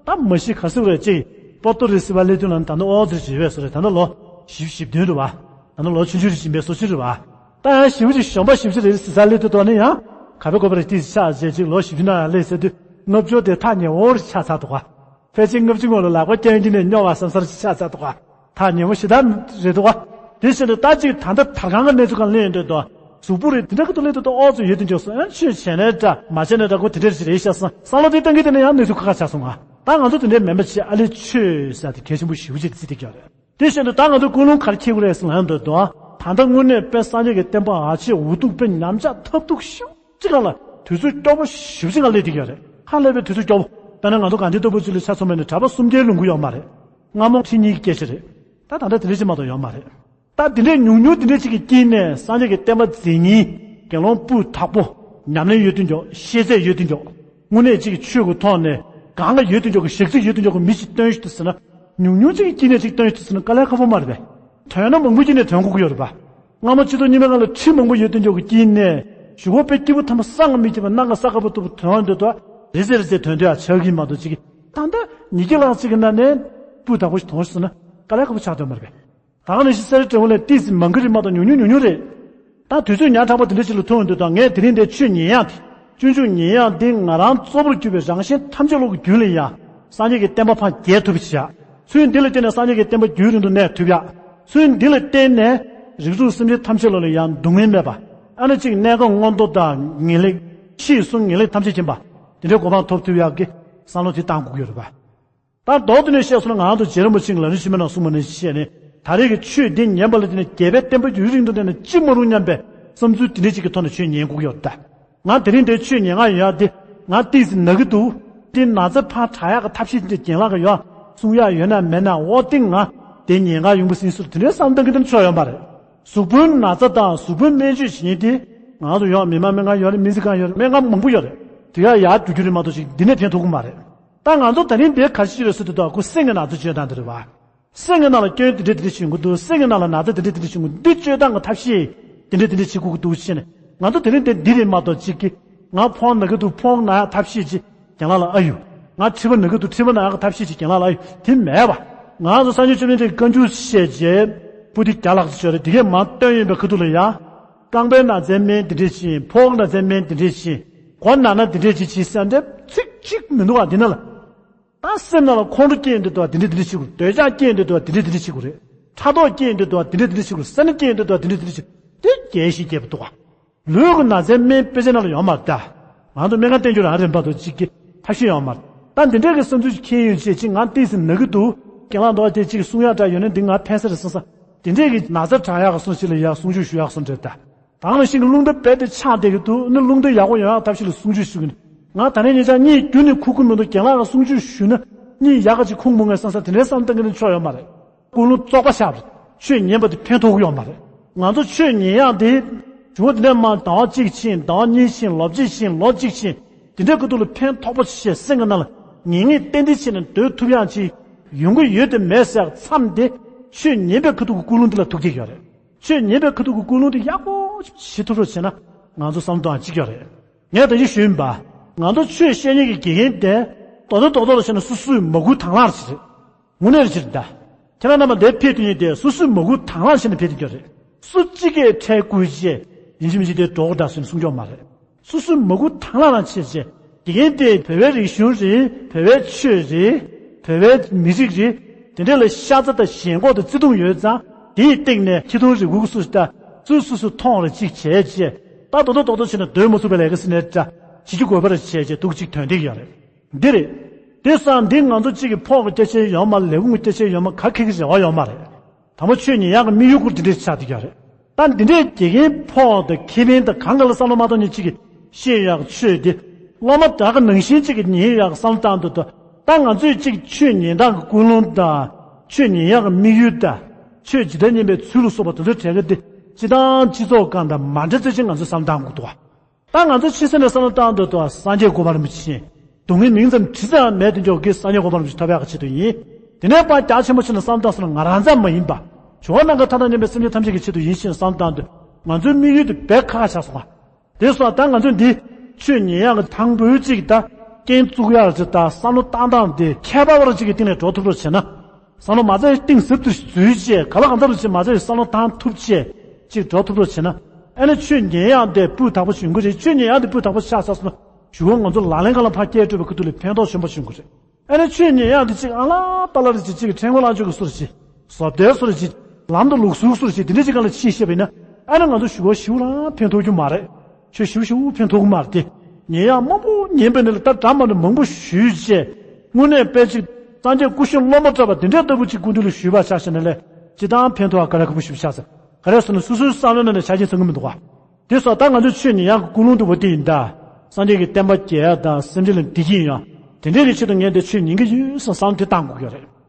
ད་མ་གཞི་ག་ཟེར་དགོས་རེད་ཅེས། པོར་ཏོ་རི་སི་བ་སླེབས་དུས་ལ་ད་ལྟ་ཨོ་ཙི་ཞིག་ཡོད་པས་སོ་རེད། ད་ལྟ་ལོ་བཞི་བཅུ་ཞེ་བདུན་རེད་བ། ད་ནི་ལོ་ཆུང་ཆུང་རེད་ཅིག་མེད་བཟོ་ཅིག་རེད་བ། ད་ཡང་ཞེ་པོ་ཅིག་གཞོན་པ་ཞེ་པོ་ཅིག་རེད་ཟེར་ས་སླེབས་དུས་ཐོག་ནས་ཡང་ག་པའི་གོ་པ་རེད་ཏིས་ཆགས་བྱས་ཅིག་ལོ་བཞི་བཅུ་ནང་ཡང་སླེབས་ཟེར་དུས་ལྔ་བཅུ་དེ་ཐག་ཉེ་བོ་རེ་ཆགས་ཚར་འདུག་ག་ཕལ་ཆེར་ལྔ་བཅུ་ངོ་ལ་ལག་པ་རྐྱང་གཅིག་ནས་སྨྱོ་བ་བསམ་སར་ཆགས་ཚར་འདུག་ག་ཐག་ཉེ་བོ་ཞེ་དྲག་རེད་འདུག་ག་དེ་བཞིན་དུ་ད་ཅིག་ད་ལྟ་དར་ཁང་གི་གནས་ཚུལ་གང་ལེན་འདོད་དོ། གཟུགས་པོ་རེད་དེ་འདྲ་གི་ཐོག་སླེབས་དུས་ད་ཨོ་ཙི་ཡོད་དུ་འཇོག་སོང་ཨ་ཆོས་བྱས་ནས་འདྲ་མ་བྱས་ནས་འདྲ་ཁོ་དེ་འདྲ་ཞིག་རེད་ཤག་བསམ་བསམ་བློ་དེ་བཏང་གི་དེ་ནས་ཡང་གནས་ཚུལ་ཁ་ཁ་ཆགས་སོང་ང་། ད་ང་ཚོ་དེ་འདྲའི་མེད་པ་བྱས་ཨ་ལེ་ཆོས་ཟེར་དེ་གལ་ཆེན་པོ་ཞེ་པོ་ཅིག་བརྩི་བསྡད་ཀྱི་ཡོད་རེད། དེ་བཞིན་དུ་ད་ང་ཚོ་ཀུན་སློང་ག་རེ་འཁྱེར་དགོས་རེད་ཟེར་ལབ་ཡོང་དུས་དོ། ད་ལྟ་དངོས་གནས་དཔེ་སངས་རྒྱས་ཀྱི་བསྟན་པ་ཨ་ཆེ་འུ་ཐུག་དཔེ་ཉམས་ཆག་ཐབས་སྡུག་ཤོས་ཅིག་སྒང་ལ་དུས་ཚོད་སྐྱོ་པོ་ཞེ་པོ་ཅིག་སྒང་སླེབས་བསྡད་ཀྱི་ཡོད་རེད། ཧ་ལས་པའི་དུས་ཚོད་སྐྱོ་པོ། དཔེར་ན་ང་ཚོ་ག་འདྲའི་ལྟ་བུ་ཅིག་ལ་ཆ་མཚོན་པ་ཡིན་ན་གྲྭ་པ་སུམ་བརྒྱའི་ལོངས་སྐུ་ཡོད་མ་རེད། སྔ་མོ་ཁྲི་གཉིས་ཀྱི་སྐད་ཆ་རེད། ད་ད་ལྟ་དེ་འདྲ་ཅིག་མ་གཏོགས་ཡོད་མ་རེད། ད་དེ་འདྲའི་ཉུང་ཉུང་དེ་འདྲ་ཅིག་གི་དཀྱིལ་ནས་སངས་རྒྱས་ཀྱི་བསྟན་པ་འཛིན་མཁན་དགེ་སློང་སྤུས་དག་པོ། ཉམས་ལེན་ཡོད་དུ་འཇོག་ཤེས་ཚད་ཡོད་དུ་འཇོག་དངོས་གནས་ཅིག་གི་ཆོས་ཀྱི་ཐོག་ནས་གང་ག་ཡོད་དུ་འཇོག་གི་ཞག་ཚིག་ཡོད་དུ་འཇོག་གི་མི་ཞིག་བཏོན་ཤོག་ཟེར་ན། ཉུང་ཉུང་ཅིག་གི་དཀྱིལ་ནས་ཅིག་བཏོན་ཤོག་ཟེར་ན་དཀའ་ལས་ཁག་པོ་མ་རེད་པས། ཐོན་ན་མང་པོ་ཅིག་ནས་ཐོན་དགོས་ཀྱི་ཡོད་རེད་པ། སྔ་མོ་སྤྱི་ཚོགས་རྙིང་པའི་སྒང་ལ་ཁྲི་མང་པོ་ཡོད་དུ་འཇོག་གི་དཀྱིལ་ནས་གཞུག་གུ་དཔེ་སྐྱིད་པོ་ཐ་མ་ས་ང་མི་སྐྱིད་པ་སྣ་ང་ས་དཀར་པོ་ལྟ་བུ་ཐོན་འདོད་དོ། རེ་ཟེར་རེ་ཟེར་ཐོན་འདོད་ཡ་ཆགས་ཀྱི་མ་གཏོགས་ཅིག་གི་ད་ལྟ་ཉིས་བརྒྱ་ལྷག་ཅིག་གི་ནང་ནས་སྤུས་དག་པོ་ཞིག་ཐོན་ཤོག་ཟེར་ན་དཀའ་ལས་ཁག་པོ་ཆགས་འདོད་མ་རེད་པས། ད་ག་ནང་བཞིན་གསེར་བྲེ་བོ་ལས་ཏིས་མང་གི་རིགས་མ་གཏོགས་ཉུང་ཉུང་ཉུང་ཉུང་རེད། ད་དུས་ཚོད་ཉག་ཕྲ་བ་དེ་འདྲ་ཞིག་ལ་ཐུག་འོང་དུས་ད་ངས་དེ་རིང་འདིར་ཆོས་ཉན་ཡག་དེ་སྤྱོད་འཇུག་ཉན་ཡག་འདི་ང་རང་གཙོ་བོར་གྱུར་པའི་རང་གཞན་ཐམས་ཅད་བློ་གི་རྒྱུན་ལ་ཡང་སངས་རྒྱས་ཀྱི་བསྟན་པ་ཕར་རྒྱས་ཐུབ་པ་ཞིག་བྱ། ཚུལ་འདི་ལ་བརྟེན་ནས་སངས་རྒྱས་ཀྱི་བསྟན་པ་རྒྱུན་རིང་དུ་གནས་ཐུབ་ཡག་ཚུལ་འདི་ལ་བརྟེན་ནས་རིགས་དྲུག་སེམས་ཅན་ཐམས་ཅད་ལ་ཡང་སྡུག་བསྔལ་མེད་པ། ཨ་ནི་གཅིག་གནས་སྐབས་མངོན་མཐོ་དང་ངེས་ལེགས། ཕྱིས་སུ་ངེས་ལེགས་ཐམས་ཅད་མཁྱེན་པ། དེ་འདྲའི་གོ་འཕང་ཐོབ་ཐུབ་ཡག་གི་བསམ་བློ་དེ་བཏང་དགོས་ཀྱི་ཡོད་རེད་པ། ད་མདོར་བསྡུས་ནས་བཤད་སོང་ན་ང་རང་ཚོ་རྗེ་རིན་པོ་ཆེ་གི་ལམ་རིམ་བཅུ་པའི་ནང་གསུངས་པ་ནང་བཞིན་བྱས་ནས་ད་རེས་ཀྱི་ཆོས་འདི་ཉན་པ་ལ་བརྟེན་ནས་རྒྱལ་བའི་བསྟན་པ་ཡུན་རིང་དུ་གནས་ན་ཅི་མ་རུང་སྙམ་པའི་བསམ་ཚུལ་དེ་འདྲ་ཅིག་གི་ཐོག་ནས་ཆོས་ཉན་དགོས་ཀྱི་ཡོད་ད། ང་དེ་རིང་འདིར་ཆོས་ཉན་ག་ཡོང་ཡག་འདི་ང་ཏོག་ཙམ་ན་གི་འདུག་དེ་ན་ཚ་ཕར་དྲག་ཡག་གི་ཐབས་ཤེས་དེ་འདྲ་རྒན་ལགས་ཀྱིས་ཡོང་གསུང་ཡག་ཡོད་ན་མེད་ན་འོ་དེ་ང་དེ་ཉན་ག་ཡོང་གི་ཟིན་ཟུར་དེ་འདྲའི་བསམ་བཏང་གི་དེ་ཆོ་ཡོད་མ་རེད། གཟུགས་པོའི་ན་ཚ་དང་གཟུགས་པོའི་སྨན་བཅོས་བྱེད་མཁན་དེ་ང་ཚོ་ཡོང་མི་དམངས་སྨན་ཁང་ཡོད་རེད། སྨན་རྩིས་ཁང་ཡོད་རེད། སྨན་ཁང་མང་པོ་ཡོད་རེད། དེ་ཡག་ཡག་འགྲོ་རྒྱུ་རེད་མ་གཏོགས་ཅིག་འདི་ནས་ཕན་ཐོགས་ཀྱི་མ་རེད། ད་ང་ཚོ་ད་རིང་འདིར་ག་རེ་བྱེད་ཀྱི་ཡོད་ཟེར་དུས་ད་ཁོ་སེམས་ཀྱི་ན་ཚ་བཅོས་སྟངས་དེ་རེད་བ། སེམས་ཀྱི་ནང་ལ་སྐྱོན་དེ་འདྲ་དེ་འདྲ་བྱུང་གི་འདུག་སེམས་ཀྱི་ནང་ལ་ན་ཚ་དེ་འདྲ་དེ་འདྲ་བྱུང་གི་འདུག་འདི་བཅོས་སྟངས་ཀྱི་ཐབས་ཤེས་དེ་འདྲ་དེ་འདྲ་བྱེད་དགོས་ཀྱི་འདུག་བྱས་ནས་ང་ཚོ་དེ་རིང་འདིར་འདི་རེད་མ་གཏོགས་ཅིག་གི་ང་ཕོངས་ན་གི་འདུག་ཕོངས་ན་ཡག་ཐབས་ཤེས་ཅིག་རྒན་ལགས་ལ་ཨ་ཡོད། ང་མཁྲིས་པ་ན་གི་འདུག་མཁྲིས་པ་ན་ཡག་ཐབས་ཤེས་ཅིག་རྒན་ལགས་ལ་ཨ་ཡོད། དེ་མེད་པ། ང་ཚོ་སངས་རྒྱས་བཅོམ་ལྡན་འདས་ཀྱི་བཀའ་འགྱུར་བཤད་རྗེས་པོ་ཏི་བརྒྱ་ལྷག་ཙམ་ཡོད་རེད། དེ་གས་མར་བཏོན་ཡོད་པའི་ཁ་ཐུག་ལ་ཡ། རྐང་པའི་ན་ཚའི་སྨན་དེ་འདྲས་བྱིན། ཕོག་ན་ཚའི་སྨན་དེ་འདྲས་བྱིན། མགོ་ན་ན་དེ་འདྲས་ཅིག་བྱིན་ཟེར་འདྲ་ཚིག་གཅིག་མི་འདུག་ཨ་འདི་ན་ལ། ད་སེམས་ནང་ལ་ཁོང་ཁྲོ་སྐྱེས་ཡོང་དུས་དེ་འདྲ་དེ་འདྲ་བྱེད་དགོས། འདོད་ཆགས་སྐྱེས་ཡོང་དུས་དེ་འདྲ་དེ་འདྲ་བྱེད་དགོས་རེད། ཕྲག་དོག་སྐྱེས་ཡོང་དུས་དེ་འདྲ་དེ་འདྲ་བྱེད་དགོས། སེར་སྣ་སྐྱེས་ཡོང་དུས་དེ་འདྲ་དེ་འདྲ་བྱེད་དགོས། དེ་རྒྱས་ཤིང་རྒྱས་པ་འདུག་ཨ། ལུས་ཀྱི་ན་ཚའི་སྨན་དཔེ་ཆ་ནང་ལ་ཡོད་མ་རེད་ད། ང་ཚོ་སྨན་ཁང་བསྟན་རྒྱུ་རང་རེད་མ་གཏོགས་གཅིག་གི་ཐབས་ཤེས་ཡོད་མ་རེད། ད་འདི་འདྲའི་གི་བསམ་ཚུལ་ཅིག་འཁྱེར་ཡོང་བྱས་ཅིག་ང་ཏོག་ཙམ་ན་གི་འདུག་རྒན་ལགས་འདུག་ཨ་དེ་ཅིག་གསུང་ཡག་འདྲ་ཡོད་ན་འདི་ང་ཕན་ས་རེད་བསམ་ས། དེ་འདྲའི་གི་ན་ཚ་དྲག་ཡག་གི་སོང་ཞིག་ལ་ཡ་གསུང་ཆོས་ཞུ་ཡག་སོང་འདྲ་ད། ད་ང་ལ་ཤིང་གི་རླུང་རྟ་རྦད་དེ་ཆག་བསྡད་ཀྱི་འདུག་ནི་རླུང་རྟ་ཡག་པོ་ཡོང་ཡག་ཐབས་ཤེས་ལ་གསུང་ཆོས་ཞུ་གི་ནི། ང་ད་ནས་ཉེ་ཆར་གཉིད་རྒྱུན་ནས་ཁུག་གི་མི་འདུག་རྒན་ལགས་ལ་གསུང་ཆོས་ཞུས་ན་གཉིད་ཡག་ག་ཅིག་ཁུག་མོ་ངས་བསམ་ས་དེ་འདྲའི་བསམ་བཏང་གི་ནི་ཆོ་ཡོད་མ་རེད། ཀུན་སློང་བཙོག་པ་ཤར་བ་རེད། ཆོས་ཉན་པ་དེ་ཕན་ཐོགས་ཀྱི་ཡོད་མ་རེད། ང་ཚོ་ཆོས་ཉན་ཡག་དེ་ཞུ་བ་དེ་ནས་མར་ཟླ་བ་གཅིག་ཕྱིན། ཟླ་བ་གཉིས་ཕྱིན། ལོ་གཅིག་ཕྱིན། དེ་འདྲའི་ཁ་ཐུག་ལ་ཕན་ཐོགས་པོ་ཆེ་སེམས་ཀྱི་ནང་ལ་ངེས་ངེས་ཏན་ཏན་བྱས་ནས་སྡོད་ཐུབ་ཡག་ཅིག་ཡོང་གི་ཡོད་དེ་མེད་ཟེར་མཚམས་དེ་ཆོས་ཉན་པའི་ཁ་ཐུག་གི་ཀུན་སློང་དེ་ལ་ཐུག་བསྡད་ཀྱི་ཡོད་རེད། ཆོས་ཉན་པའི་ཁ་ཐུག་གི་ཀུན་སློང་དེ་ཡག་པོ་བྱེད་ཐུབ་རོགས་བྱས་ན་ང་ཚོ་བསམ་བློ་གཏོང་ཡག་གཅིག་ཡོད་རེད། ངས་ད་གིན་ཞུས་ཡིན་པ། ང་ཚོ་ཆོས་བཤད་མཁན་གྱི་དགེ་རྒན་དེ་རྡོག་རྡོག་རྡོག་རྡོག་ལ་བཤད་ན་སོ་སོས་མ་བསྐུལ་དང་བླངས་བྱེད་རེད། དངོས་གནས་རེད་ཕྱིར་ད། ཁྱེད་རང་རྣམ་པ་འདིར་ཕེབས་དུས་ཉིད་དེ་སོ་སོས་མ་བསྐུལ་དང་བླངས་བྱས་ནས་ཕེབས་དུས་ཀྱང་རེད། སུ་གཅིག་གིས་ཁྲལ་བསྐུལ་བྱས་ཡིན་གཅིག་མིན་གཅིག་དེ་འགྲོ་དགོས་འདྲ་ཟེར་ནས་གསུང་ཀྱོག་མ་རེད། སོ་སོས་མ་བསྐུལ་དང་བླངས་རང་བྱས་བྱས་དགེ་རྒན་དེ་བོད་པའི་རིག་གཞུང་རེད། བོད་པའི་ཆོས་རེད། བོད་པའི་མི་རིགས་རེད། དེ་འདྲ་ལ་ཤ་ཚ་དང་ཞེན་ཁོག་དང་བརྩེ་དུང་ཡོད་ཙང་དེའི་སྟེང་ནས་ཁྱི་ཐུང་རི་གུག་སུ་ཞིག་ད་ཚུར་སོ་སོ་མཐོང་རེ་གཅིག་བྱས་བྱས་ད་རྡོག་རྡོག་རྡོག་རྡོག་བྱས་ནས་སྡོད་མ་ཐུབ་པའི་ལས་ཀ་ཟེར་ནས་འདྲ་བྱེད་རྒྱུ་དགོས་པ་རེད་བྱས་བྱས་འདུག་གཅིག་དོན་འདི་ཡོད་རེད། འདི་རེད། དེ་སང་འདི་ང་ཚོ་གཅིག་གི་ཕོགས་ཀྱི་སྐྱེད་ཆེན་ཡོད་མ་རེད། ལས་ཁུངས་ཀྱི་སྐྱེད་ཆེན་ཡོད་མ་ག་གེ་གི་རེ་བ་ཡོད་མ་རེད། དང་པོ་ཆོས་ཉན་ཡག་གི་དམིགས་ཡུལ་སྐོར་འདི་འདྲས་ཆགས་བསྡད་ཀྱི་རེད། ད་འདི་འདྲས་དགེ་རྒན་ཕོགས་དང་ཁེ་ཕན་དང་གང་ག་ལ་བསམ་བློ་མ་གཏོང་མཁན་གཅིག་གིས་ཤེས་ཡག་ཆོས་འདི་སློབ་མ་དག་གི་ནང་བཞིན་གཅིག་གིས་ཉན་ཡག་བསམ་བློ་བཏང་འདུག་ད་ང་ཚོས་གཅིག་ཆོས་ཉན་སྟངས་ཀྱི་ཀུན་སློང་དང་ཆོས་ཉན་ཡག་གི་དམིགས་ཡུལ་དང་ཆོས་ཇི་ལྟར་ཉན་པའི་ཚུལ་ལ་སོགས་པ་དེ་ཚོའི་གྲས་ཀ་འདི་སྤྱི་བཏང་སྤྱི་ཚོགས་སྒང་དང་མ་འདྲ་ཚོད་ཅིག་ང་ཚོས་བསམ་བློ་བཏང་དགོས་འདུག་བ། ད་ང་ཚོ་ཕྱི་གསལ་ནས་བསམ་བློ་བཏང་འདོད་དོ་སངས་རྒྱས་གོ་འཕང་རིན་པོ་ཆེ་ཅན། སྡུག་བསྔལ་མིང་ཙམ་བྲིས་ཙམ་མེད་དུ་འཇོག་གི་སངས་རྒྱས་གོ་འཕང་རིན་པོ་ཆེ་ཐོབ་ཡག་གི་ཆེད་དུ་ཡིན། དེ་ནས་ཕར་རྒྱ་ཆེན་པོ་ཕྱིན་ནས་བསམ་བློ་བཏང་སོང་ན་ང་རང་ཙམ་མ་ཡིན་པ། འགྲོ་བ་སྣ་ཚོགས་མཐའ་དག་མཉམ་པའི་སེམས་ཅན་ཐམས་ཅད་ཀྱི་ཆེད་དུ་ཡིན་ཞེས་བསམ་བློ་བཏང་དུས་ང་ཚོའི་དམིགས་ཡུལ་དེ་དཔེ་ཁག་ཁག་ཆགས་སོང་བ། དེ་སོང་ད་ང་ཚོས་འདི་ཆོས་ཉན་ཡག་གི་ཐང་བུ་གཅིག་ད་རྐྱེན་བཙུགས་ཡག་ཅིག་ད་བསམ་བློ་བཏང་སྟངས་དེ་ཁྱད་པར་བ་གཅིག་གི་སྟེང་ནས་འགྲོ་ཐུབ་རོགས་བྱས་ན། བསམ་བློ་མ་རྩ་གཏིང་ཟབ་ཏུ་འཛུལ་བྱས་ག་ལ་གང་འཚམ་རེ་བྱས་མ་རྩ་ཡི་བསམ་བློ་བཏང་ཐུབ་བྱས་ཅིག་འགྲོ་ཐུབ་རོགས་བྱས་ན། ཨ་ནི་ཆོས་ཉན་ཡག་འདི་སྤུས་དག་པོ་བྱུང་གི་རེད། ཆོས་ཉན་ཡག་འདི་སྤུས་དག་པོ་ཆགས་ཚར་སོང་ན་གཞུག་གུ་ང་ཚོ་ལག་ལེན་སྒང་ལ་ཕར་སྐྱེལ་སྤྲོད་པའི་ཁུ་ཐུག་ལ་ཕན་ཐོགས་ཆེན་པོ་བྱུང་གི་རེད། ཨ་ནི་ཆོས་ཉན་ཡག་འདི་ཅིག་ཨ་ལ་པ་ལ་རེ་ཅིག་ཅིག་ཕྲེང་བ་ལངས་ཕྱོགས་ཀྱི་སོ་རེ་ཅིག་བཟོ་ལྟའི་སོ་རེ་ཅིག་ལམ་དང་ལུགས་སྲོལ་སོ་རེ་ཅིག་དེ་འདྲ་ཅིག་སྒང་ལ་ཕྱིན་བཤད་པ་ཡིན་ན་ཨ་ནི་ང་ཚོ་གཞུག་གུ་ཞེ་པོ་རང་ཕན་ཐོགས་རྒྱུ་མ་རེད། ཆོས་ཞིབ་ཞིབ་ཕན་ཐོགས་ཀྱི་མ་རེད་དེ། ཉན་ཡག་མང་པོ་ཉན་པ་ནི་ལ་ད་འདྲ་མ་འདྲ་མང་པོ་ཞུས་བྱས། དངོས་གནས་དཔེ་ཅིག་སངས་རྒྱས་སྐུ་ཞབས་སློབ་མ་གྲགས་པ་དེ་འདྲའི་ལྟ་བུ་ཅིག་སྐུ་མདུན་ལ་ཞུས་པ་ཆ་བཞག་ན་ལས་ཅི་ལྟར་ཕན་ཐོགས་ག་རེ་ཁག་པོ་ཞིག་ཆགས་ཟེར། ག་རེ་ཟེར་ན་སོ་སོའི་བསམ་བློ་ནང་ནས་ཆ་རྐྱེན་ཚང་གི་མི་འདུག་བ། དེ་སོགས་ད་ང་ཚོས་ཆོས་ཉན་ཡག་གི་ཀུན་སློང་དུ་བ་དེ་ཡིན་ད། སངས་རྒྱས་ཀྱི་བསྟན་པ་རྒྱས་ཡག་དང་སེམས་ཅན་ལ་བདེ་སྐྱིད་ཡོང་ཡག་དེ་འདྲའི་གི་ཆེད་དུ་ངས་འདི་ཆོས་ཉན་གི་ཡོད་བསམ་བསམ་དེ་བཏང་དགོས་ཀྱི་རེད།